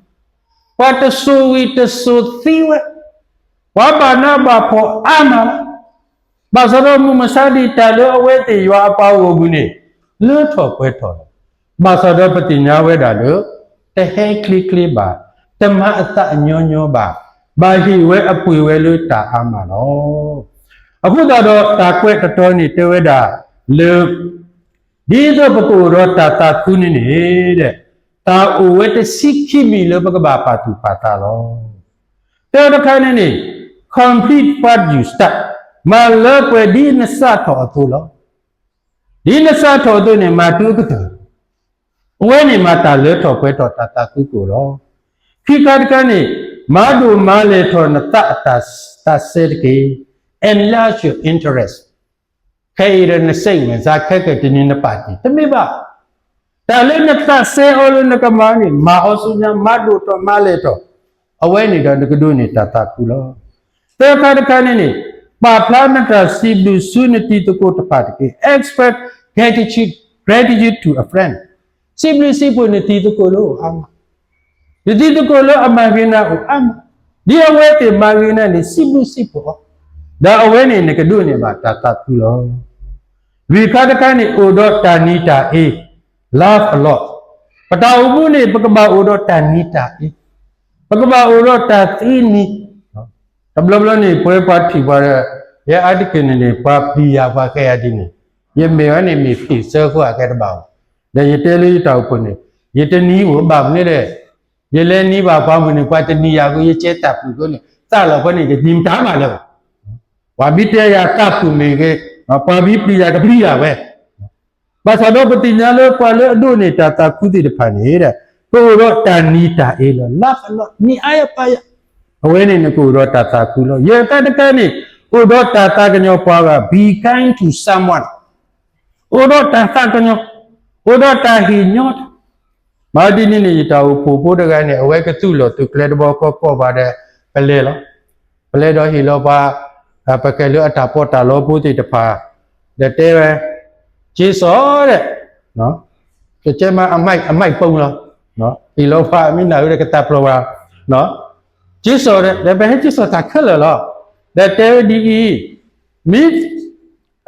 ပှၤတစိၤဝံၤတစိၤသံဝဲ, ပှၤဘၣ်နးဘၣ်ဖှီၣ်အါမးလီၤ. ဘၣ်ဆၣ်ဒီးမုၢ်မဆါဒံး တၢ်လၢအဝဲသ့ၣ်ယွၤအပှၤဂီၢ်မုၢ်န့ၣ် လၢထီၣ်ပှဲၤထီၣ်လီၤ. ဘၣ်ဆၣ်ဒီးပသ့ၣ်ညါဝဲဒၣ်လၢ တဟဲချ့ချ့ဘၣ်, တမၤအသးအညီညီဘၣ်, ဘၣ်ဟ့ၣ်ဝဲအပှ့ၤဝဲလၢတၢ်အါမးလီၤ. အဃိသတးဒီးတၢ်ကွဲးတတီၤန့ၣ်တဲဝဲဒၣ်လၢ ဒ်သိးပကအိၣ်ဒီးတၢ်သးခုန့ၣ်န့ၣ် တၢ်အိၣ်ဝဲတဆံခံမံၤလၢပကဘၣ်ပာ်သူၣ်ပာ်သးလီၤ. တၢတခါန့ၣ်န့ၣ် complete what you start, မၤလၢပှဲၤဒ်နစးထီၣ်အသိးလီၤ. ဒ်နစးထီၣ်အသိးန့ၣ် မၤတုၤအကတၢၢ်, အဝဲန့ၣ်မၤတၢ်လၢထီၣ်ပှဲၤထီၣ်တၢ်သးခုကအိၣ်လီၤ. ခံခါတခါန့ၣ် မၤဒိၣ်မၤလဲၢ်ထီၣ်နသးအတၢ်သးစဲတက့ၢ်. Enlarge your interest. ခဲအံၤဒီးနစ့ၣ်ဝဲၢ်စါ ခဲကတနံၤနပာ်တ့ၢ် တမ့ၢ်ဘၣ်. တၢ်လၢနသးစဲအီၤလၢနကမၤန့ၣ် မၤအီၤဆူညါ မၤဒိၣ်ထီၣ်မၤလဲၢ်ထီၣ်, အဝဲန့ၣ်ဒီးနကဒိးန့ၢ်တၢ်သးခုလီၤ. သၢခါတခါန့ၣ်န့ၣ် ပာ်ဖျါနတၢ်စံးဘျုးဆူနတံၤသကိးတဖၣ်တက့ၢ်. Express gratitude, gratitude to a friend. စံးဘျုးစံးဖှိၣ်နတံၤသကိးလၢအါမး နတံၤသကိးလၢအမၤဂ့ၤနၤအိၣ်အါမး, ဒ်အဝဲသ့ၣ်မၤဂ့ၤနၤန့ၣ် စံးဘျုးစံးဖှိၣ်အီၤ, ဒီးအဝဲန့ၣ်နကဒိးန့ၢ်ဘၣ်တၢ်သးခုလီၤ. လွံၢ်ခါတခါန့ၣ် အိၣ်ဒီးတၢ်နံၤတၢ်အ့, laugh a lot. ပတၢ်အိၣ်မူန့ၣ် ပကဘၣ်အိၣ်ဒီးတၢ်နံၤတၢ်အ့, ပကဘၣ်အိၣ်ဒီးတၢ်သ့နံၤ တဘျီဘျီန့ၣ် ပဝဲပှၤထံၣ်ပှၤဒီး ယဲအါတက့ၢ်န့ၣ်န့ၣ် ပှၤပျံၤယၤပှၤဃဲယၤဒ်န့ၣ်, ယမ့ၢ်ဝဲန့ၣ်မ့ၢ်ဖံးစၢဃိအကဲတဘၣ်ဘၣ်. ဒီးယတဲလၢယတၢ်အိၣ်ဖှိၣ်န့ၣ် ယတနံၤအိၣ်ဘၣ်မနုၤလဲၣ်, ယလဲၤနံၤဘၣ်ပှၤမုၢ်န့ၣ် ပှၤတနံၤယၤဃိ ယကဲတၢ်ဖုၣ်ဃိန့ၣ် သးလီၤဖဲန့ၣ် ယတနံၤမတၤမးလၢၤဘၣ်. ပှၤမ့ၢ်တဲယၤတၢ်ဖုၣ်မ့ၢ်ဂ့ၤ, ပှၤမ့ၢ်ပျံၤယၤကပျံၤယၤဝဲ ဘၣ်ဆၣ်ဒီးပသ့ၣ်ညါလၢပှၤလၢအဒိးန့ၢ်တၢ်သးခုသ့ၣ်တဖၣ်န့ၣ် ကအိၣ်ဒီးတၢ်နံၤတၢ်အ့လီၤ. Laugh a lot, နံၤအါယၤပာ်ယၤ, အဝဲန့ၣ်နကအိၣ်ဒီးတၢ်သးခုလီၤ. ယဲၢ်ခါတခါန့ၣ် အိၣ်ဒီးတၢ်သးကညီၤပှၤဂၤ, be kind to someone. အိၣ်ဒီးတၢ်သးကညီၤ, အိၣ်ဒီးတၢ်ဟ့ၣ်ညီတၢ် မၤဒ်န့ၣ်န့ၣ် ယတၢ်အိၣ်ဖှိၣ်ဖိတဂၤန့ၣ် အဝဲကသူၣ်လီၤသုးကျဲတဘီခီကီၢ်ဘၣ်ဒီး ပလဲၤလီၤ. ပလဲၤဒီးဟ့ၣ်လီၤပှၤ ပကဲလၢအတၢ်ပီးတၢ်လီဖိသ့ၣ်တဖၣ် ဒီးတဲဝဲ က့စီၣ်ဒီး ကကဲမးအမိုက်ပုံလီၤ. ဟ့ၣ်လီၤပှၤမ့ၢ်နၢ်ဟူဒီးကသးဖျိးဝဲ က့စီၣ်ဒီး ဒီးပဟဲက့စီၣ်တၢ်ခဲလၢာ်လီၤ. ဒီးတဲဝဲဒ်အံၤ မ့ၢ်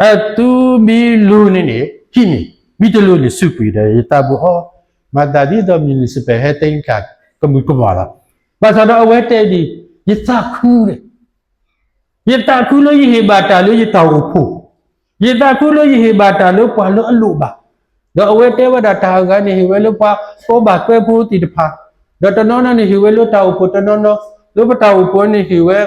အသုမ့ၢ်လိၤန့ၣ်န့ၣ် ဟံးန့ၢ်, မ့ၢ်တလိၤန့ၣ်စူးကွံာ်ဒီး ယသးပူၤအီၤ, မၤသးဒ်သိး municipal ဟဲသ့တၢ်ကမုာ်ကမၣ်လီၤ. ဘၣ်ဆၣ်ဒီးအဝဲတဲဒ်အံၤ ယသးခုဒီး ယသးခုလၢယဟ့ၣ်ဘၣ်တၢ်လၢယတၢ်အိၣ်ဖှိၣ်, ယသးခုလၢယဟ့ၣ်ဘၣ်တၢ်လၢပှၤလၢအလိၣ်ဘၣ်, ဒီးအဝဲတဲဝဲဒၣ်တၢ်အဂၤန့ၣ် ဟ့ၣ်ဝဲလၢပှၤကိးဘၣ်ကွဲဖိသ့ၣ်တဖၣ်, ဒီးတနီၤနီၤန့ၣ်ဟ့ၣ်ဝဲလၢတၢ်အိၣ်ဖှိၣ်တနီၤနီၤ, လၢပတၢ်အိၣ်ဖှိၣ်န့ၣ်ဟ့ၣ်ဝဲ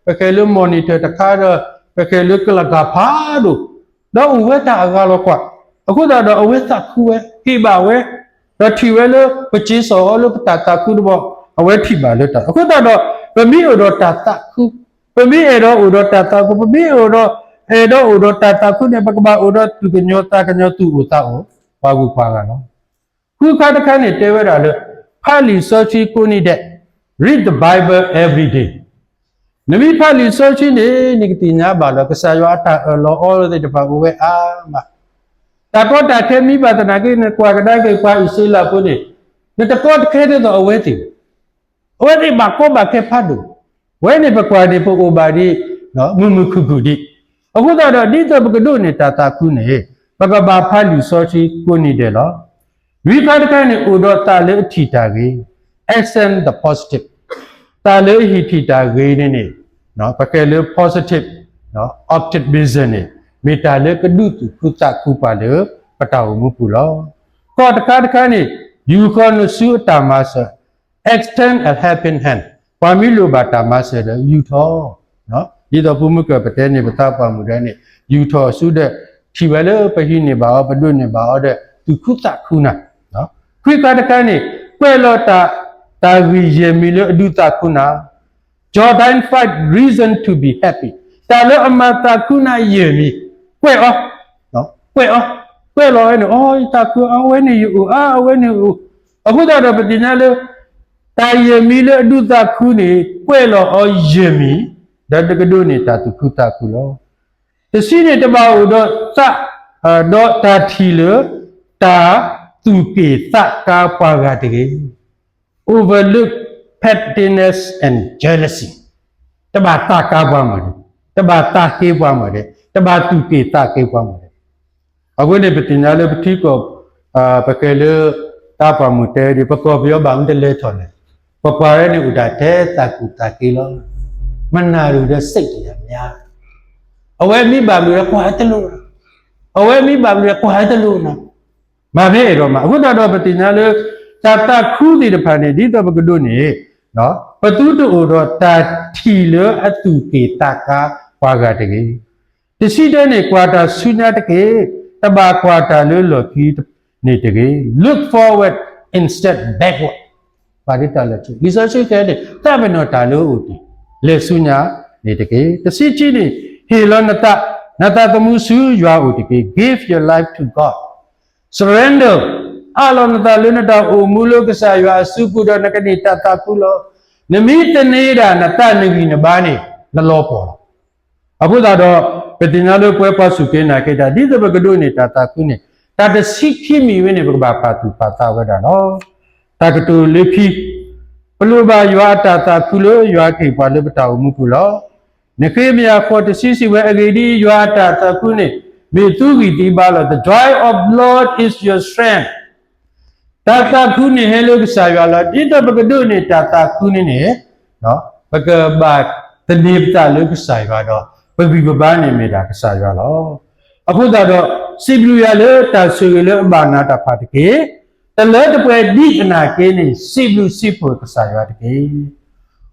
ပကဲလၢ monitor တခါဒီး ပကဲလၢကလၤကၤဖးဒိၣ်, ဒီးအိၣ်ဝဲတၢ်အဂၤလီၤကွၢ်. အဃိသတးဒီးအဝဲသးခုဝဲ ဟ့ၣ်ဘၣ်ဝဲ, ဒီးထံၣ်ဝဲလၢပက့စီၣ်အီၤလၢပတၢ်သးခုတဘျီ, အဝဲထံၣ်ဘၣ်လၢတၢ်, အဃိသတးဒီး ပမ့ၢ်အိၣ်ဒီးတၢ်သးခု, ပမ့ၢ်အဲၣ်ဒိးအိၣ်ဒီးတၢ်သးခု, ပမ့ၢ်အိၣ်ဒီး အဲၣ်ဒိးအိၣ်ဒီးတၢ်သးခုန့ၣ် ပကဘၣ်အိၣ်ဒီးသူၣ်ကညီၤသးကညီၤသူၣ်အိၣ်သးအိၣ်, ပှၤဂုၤပှၤဂၤလီၤ. ဃုခါတခါန့ၣ်တဲဝဲဒၣ်လၢ ဖးလံာ်စီဆှံကိးနံၤဒဲး, read the Bible every day. နမ့ၢ်ဖးလံာ်စီဆှံန့ၣ် နကသ့ၣ်ညါဘၣ်လီၤ ကစၢ်ယွၤအတၢ်အၢၣ်လီၤအီလီၤသ့ၣ်တဖၣ်အိၣ်ဝဲအါမး, တၢ်ကီတၢ်ခဲမံဘၣ်သနာ်က့ နကွၢ်ကဒါက့ၤပှၤအံၣ်စရ့လးဖိန့ၣ်, နတကီတခဲဒ်သိးအဝဲသ့ၣ် အဝဲသ့ၣ်ဘၣ်ကီဘၣ်ခဲဖးဒိၣ်, ဝဲန့ၣ်ပကွၢ်န့ၣ် ပအိၣ်ဘၣ်ဒ် မုာ်မုာ်ခုၣ်ခုၣ်ဒံး, အဃိသတးဒီး ဒ်သိးပကဒိးန့ၢ်တၢ်သးခုန့ၣ် ပကဘၣ်ဖးလံာ်စီဆှံကိးနံၤဒဲးလီၤ. လွံၢ်ခါတခါန့ၣ် အိၣ်ဒီးသးလၢအထံၣ်တၢ်ဂ့ၤ, accent the positive, သးလၢအဟံၣ်ထံၣ်တၢ်ဂ့ၤန့ၣ်န့ၣ် ပကဲလၢ positive optimism န့ၣ် မ့ၢ်တၢ်လၢကဒုးသူၣ်ခုသးခုပှၤလၢ ပတၢ်အိၣ်မူပူၤလီၤ. ကီၢ်တခါတခါန့ၣ် ယူာ်ဃီၤနစုအတၢ်မၤစၢၤ, extend a helping hand, ပှၤမ့ၢ်လိၣ်ဘၣ်တၢ်မၤစၢၤဒီး ယူာ်ထီၣ်, ဒ်သိးဖိမုၢ်ကၢၢ်ပတဲန့ၣ် ပသးပှၢ်မုၢ်ဒဲန့ၣ် ယူာ်ထီၣ်ဆူဒီး ထံၣ်ဝဲလၢပဟံးန့ၢ်ဘၣ်အီၤ ပဒိးန့ၢ်ဘၣ်အီၤဒီး သူၣ်ခုသးခုနၤ, ခွံခါတခါန့ၣ် ကွဲးလီၤတၢ် တၢ်ဂ့ၢ်ယဲၢ်မံၤလၢအဒုးသးခုနၤ Jordan five reason to be happy, တၢ်လၢအမၤသးခုနၤယဲၢ်မံၤ, ကွဲးအီၤ, ကွဲးအီၤ, ကွဲးလီၤဝဲန့ၣ် အိ ယသးခု အဝဲန့ၣ်ယအိၣ် အဝဲန့ၣ်အိၣ်, အဃိသတးဒီးပသ့ၣ်ညါလၢ တၢ်ယဲၢ်မံၤလၢအဒုးသးခုန့ၣ် ကွဲးလီၤအီၤယဲၢ်မံၤ, ဒီးနကဒိးန့ၢ်တၢ်သူၣ်ခုသးခုလီၤ. တဆံန့ၣ် တဘၣ်အိၣ်ဒီးသး, ဒီးတၢ်ထံၣ်လၢ တၢ်သူၣ်က့ၣ်သးကါပှၤဂၤတဂ့ၤ. Overlook pettiness and jealousy. တဘၣ်သးကါပှၤမးဒဲး, တဘၣ်သးက့ၤပှၤမးဒဲး, တဘၣ်သူၣ်က့ၣ်သးက့ၤပှၤမးဒဲး. အဃိန့ၣ် ပသ့ၣ်ညါလၢပထံကီၢ် ပကဲလၢ တၢ်ပှၤမုၢ်တဲဒ် ပကီၢ်ပယီၤဘၣ်မနုၤတလဲၤထီၣ်လဲၣ်, ပပှၤဝဲန့ၣ်အိၣ်ဒၣ်ထဲသးကူၣ်သးက့လီၤ. မနၤရူၤဒီးစိတ်တရားများ, အဝဲမ့ၢ်ဘၣ်မနုၤဒီးကွၢ်တလိၣ်နၤ, အဝဲမ့ၢ်ဘၣ်မနုၤဒီးကွၢ်တလိၣ်နၤ, မၤဖဲအဲၣ်ဒိးမၤ. အဃိသတးဒီးပသ့ၣ်ညါလၢ တၢ်သးခုသ့ၣ်တဖၣ်န့ၣ် ဒ်သိးပကဒိးန့ၣ် ပသုတအိၣ်ဒီးတၢ်ထံၣ်လၢအသူၣ်က့ၣ်သးကါပှၤဂၤတဂ့ၤ. တဆံတၢန့ၣ် ကွၢ်တၢ်ဆူညါတက့ၢ်, တဘၣ်ကွၢ်တၢ်လၢလီၢ်ခံန့ၣ်တဂ့ၤ. Look forward instead backward. ပှၤဒ်တၢ်လၢာ်ထူၣ် လံာ်စီဆှံတဲန့ၣ် သးပ့ၤနီၣ်တၢ်လၢအအိၣ်တ့ၢ်, လဲၤဆူညါန့ၣ်တက့ၢ်. တဆံခံန့ၣ် ဟ့ၣ်လီၤနသး, နသးသမူဆူယွၤအအိၣ်တက့ၢ်. Give your life to God. Surrender. အးလီၤနသးလၢနတၢ်အိၣ်မူလၢကစၢ်ယွၤအစုပူၤဒီးနကန့ၢ်တၢ်သးခုလီၤ. နမ့ၢ်သန့ၤဒၣ်နသးနဂံၢ်နဘါန့ၣ် နလီၤပှီၢ်လီၤ. အဃိသတးဒီး ပသ့ၣ်ညါလၢပဝဲပှၤစူၢ်က့ၤနာ်က့ၤတၢ် ဒ်သိးပကဒိးန့ၢ်တၢ်သးခုန့ၣ် တၢ်တဆံခံမံၤဝဲန့ၣ် ပကဘၣ်ပာ်သူၣ်ပာ်သးဝဲဒၣ်လီၤ. တၢ်ကတိၤလၢခံ, ပလိၣ်ဘၣ်ယွၤအတၢ်သးခုလၢယွၤကဟ့ၣ်ပှၤလၢပတၢ်အိၣ်မူပူၤလီၤ. နဃ့မယၤဃိးတဆံစံးဝဲ အဂ့ၢ်ဒ်အံၤ, ယွၤအတၢ်သးခုန့ၣ် မ့ၢ်သုဂံၢ်သုဘါလီၤ. The joy of Lord is your strength. တၢ်သးခုန့ၣ်ဟဲလၢကစၢ်ယွၤလီၤ. ဒ်သိးပကဒိးန့ၢ်တၢ်သးခုန့ၣ်န့ၣ် ပကဘၣ်သန့ၤပသးလၢကစၢ်ယွၤဒီး ပဂံၢ်ပဘါန့ၣ်မ့ၢ်ဒၣ်ကစၢ်ယွၤလီၤ. အဃိသတးဒီး စံးဘျုးယွၤလၢတၢ်ဆိၣ်ဂ့ၤလၢအဘၣ်နၤတဖၣ်တက့ၢ်. တလၢတပှဲၤဒံးသနာ်က့န့ၣ် စံးဘျုးစံးဖှိၣ်ကစၢ်ယွၤတက့ၢ်.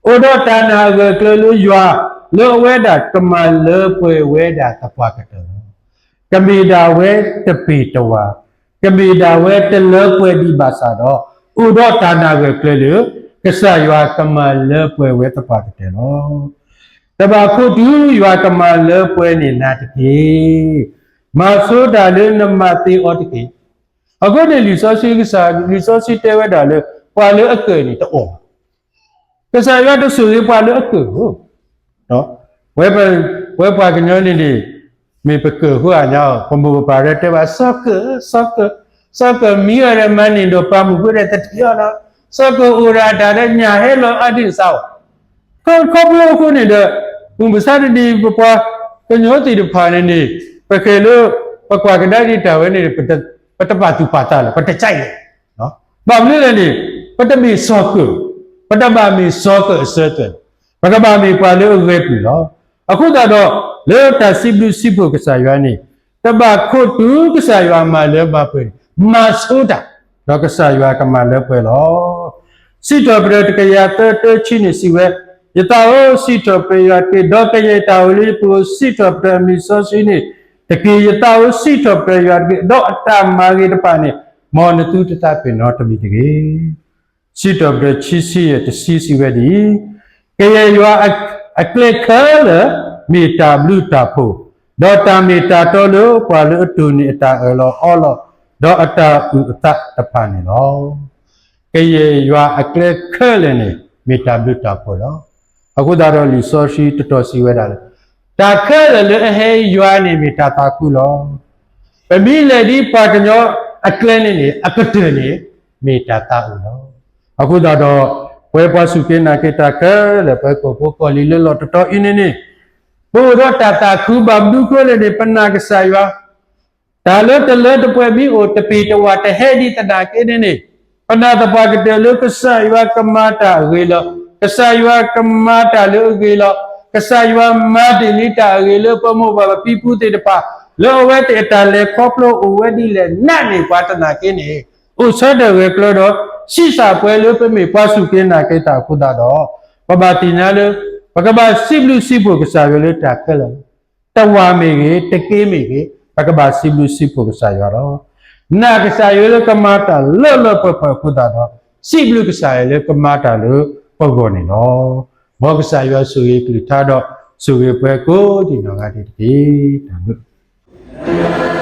အိၣ်ဒီးတၢ်နာ်အဂၢၢ်အကျၢၤလၢယွၤ လၢအဝဲဒၣ်ကမၤလၢပှဲၤဝဲဒၣ်သပှၢ်ကတၢၢ်လီၤ. ကမ့ၢ်ဒၣ်ဝဲတပ့ၤတဝၢ်, ကမ့ၢ်ဒၣ်ဝဲတလၢပှဲၤဒံးဘၣ်ဆၣ်ဒီး အိၣ်ဒီးတၢ်နာ်ဂၢၢ်ကျၢၤလၢ ကစၢ်ယွၤကမၤလၢပှဲၤဝဲသပှၢ်ကတၢၢ်လီၤ. တဘၣ်ခိးတုၤယွၤကမၤလၢပှဲၤန့ၢ်နၤတက့ၢ်. မၤဆိတၢ်လၢနမၤသ့အီၤတက့ၢ်. အဃိန့ၣ် လံာ်စီဆှံကစၢ် လံာ်စီဆှံတဲဝဲဒၣ်လၢ ပှၤလၢအကၢၣ်န့ၣ်တအိၣ်ဘၣ် ကစၢ်ယွၤတဆိၣ်ဂ့ၤပှၤလၢအကၢၣ်ဧိၤ, ဝဲပှၤကညီန့ၣ်န့ၣ် မ့ၢ်ပကၢၣ်ဃိဧါညါအီၤ ပမိၢ်ပပၢ်ရဲတဲဘၣ် စီၤကၢၣ်, စီၤကၢၣ်, စီၤကၢၣ်မံအီၤဒီးမၤန့ၢ်ဒိၣ်ပာ်မုၢ်ဖိဒီးသထံအီၤလီၤ. စီၤကၢၣ်အိၣ်ဒၣ်တၢ်ဒီးညၣ်ဟဲလီၤအါဒံးစးအီၤ ခီဖျိအဃိန့ၣ်ဒီး မုၢ်မဆါတနံၤ ပပှၤကညီသ့ၣ်တဖၣ်န့ၣ်န့ၣ် ပဃဲၤလၢ ပကွၢ်ကဒါက့ၤတၢ်ဝဲန့ၣ် ပတပာ်သူၣ်ပာ်သးလၢၤ ပတကဲလဲၣ်. ဘၣ်မနုၤလဲၣ်န့ၣ် ပတမ့ၢ်စီၤကၢၣ်, ပတဘၣ်မ့ၢ်စီၤကၢၣ်အစၢၤသွဲၣ်, ပကဘၣ်မ့ၢ်ပှၤလၢအဂဲၤပျုၢ်လီၤ. အဃိသတးဒီး လၢတၢ်စံးဘျုးစံးဖှိၣ်ကစၢ်ယွၤန့ၣ် တဘၣ်ခိးတုၤကစၢ်ယွၤမၤလၢမၤပှဲၤန့ၣ် မၤဆိတၢ်, ဒီးကစၢ်ယွၤကမၤလၢပှဲၤလီၤ. စံးထီၣ်ပတြၢၤတကယၤသၢ တၢဆံန့ၣ်စံးဝဲ, ယသးဧၢ, စံးထီၣ်ပတြၢၤယွၤတက့ၢ်, ဒီးကယဲၢ်တၢ်အိၣ်လၢယပူၤဧိၤ စံးထီၣ်ပတြၢၤအမံၤစီဆှံန့ၣ်တက့ၢ်. ယသးဧၢ, စံးထီၣ်ပတြၢၤယွၤတက့ၢ်, ဒီးအတၢ်မၤဂ့ၤတဖၣ်န့ၣ် မ်နသုတသးပ့ၤနီၣ်တမံၤတဂ့ၤ. စံးထီၣ်ပတြၢၤခံဆံယဲၢ် တဆံစံးဝဲဒ်အံၤ, ကယဲၢ်ယွၤအကျဲခဲလၢာ် မ့ၢ်တၢ်ဘျုးတၢ်ဖှိၣ်, ဒီးတၢ်မ့ၢ်တၢ်တီလၢပှၤလၢအတိၢ်န့ၢ်အတၢ်အၢၣ်လီၤအီလီၤ, ဒီးအတၢ်အုၣ်အသးတဖၣ်န့ၣ်လီၤ. ကယဲၢ်ယွၤအကျဲခဲလၢာ်န့ၣ် မ့ၢ်တၢ်ဘျုးတၢ်ဖှိၣ်လီၤ. အဃိသတးဒီးလံာ်စီဆှံတတီၤစံးဝဲဒၣ်လၢ တၢ်ခဲလၢာ်လၢအဟဲယွၤန့ၣ်မ့ၢ်တၢ်သးခုလီၤ. ပမ့ၢ်လဲၤဒ်ပှၤကညီအကျဲန့ၣ်န့ၣ် အကတၢၢ်န့ၣ် မ့ၢ်တၢ်သးအုးလီၤ. အဃိသတးဒီး ပဝဲပှၤစူၢ်က့ၤနာ်က့ၤတၢ်ခဲလၢာ် ပဝဲကီၢ်ဖိကီၢ်လံၤလၢလီၢ်တတီၤအံၤန့ၣ်န့ၣ် ပအိၣ်ဒီးတၢ်သးခုဘၣ်မနုၤအဃိလဲၣ်န့ၣ် ပနာ်ကစၢ်ယွၤ တၢ်လၢတလၢတပှဲၤမ့ၢ်အိၣ် တပ့ၤတဝၢ်တဟဲဒံးသနာ်က့န့ၣ်န့ၣ် ပနာ်သပှၢ်ကတၢၢ်လၢကစၢ်ယွၤကမၤတၢ်အဂ့ၤလီၤ. ကစၢ်ယွၤကမၤတၢ်လၢအဂ့ၤလီၤ. ကစၢ်ယွၤမၤတ့ၢ်လံတၢ်အဂ့ၤလၢပမိၢ်ပၢ်ပဖံဖုသ့ၣ်တဖၣ် လၢအဝဲသ့ၣ်အတၢ်လဲၤခီဖျိအိၣ်ဝဲဒ်လဲၣ်နာ်န့ၢ်ပှၤသနာ်က့န့ၣ် အိၣ်ဆၢထၢၣ်ဂၢၢ်ကျၢၤဒီး ဆံးစၢ်ပှဲၤလၢပမ့ၢ်ပှၤစူၢ်က့ၤနာ်က့ၤတၢ်အဃိသတးဒီး ပဘၣ်သ့ၣ်ညါလၢ ပကဘၣ်စံးဘျုးစံးဖှိၣ်ကစၢ်ယွၤလၢတၢ်ခဲလၢာ် တဝၢ်မ့ၢ်ဂ့ၤ, တက့ၢ်မ့ၢ်ဂ့ၤ, ပကဘၣ်စံးဘျုးစံးဖှိၣ်ကစၢ်ယွၤလီၤ. နာ်ကစၢ်ယွၤလၢကမၤတၢ်လၢလၢပှဲၤပှဲၤအဃိသတးဒီး စံးဘျုးကစၢ်ယွၤလၢကမၤတၢ်လၢပဂီၢ်န့ၣ်လီၤ. မ်ကစၢ်ယွၤဆိၣ်ဂ့ၤကလုၢ်ကထါဒီး ဆိၣ်ဂ့ၤပှၤကိးဒံးနီၢ်ဂၤဒဲးတက့ၢ်. တၢ်ဘျုး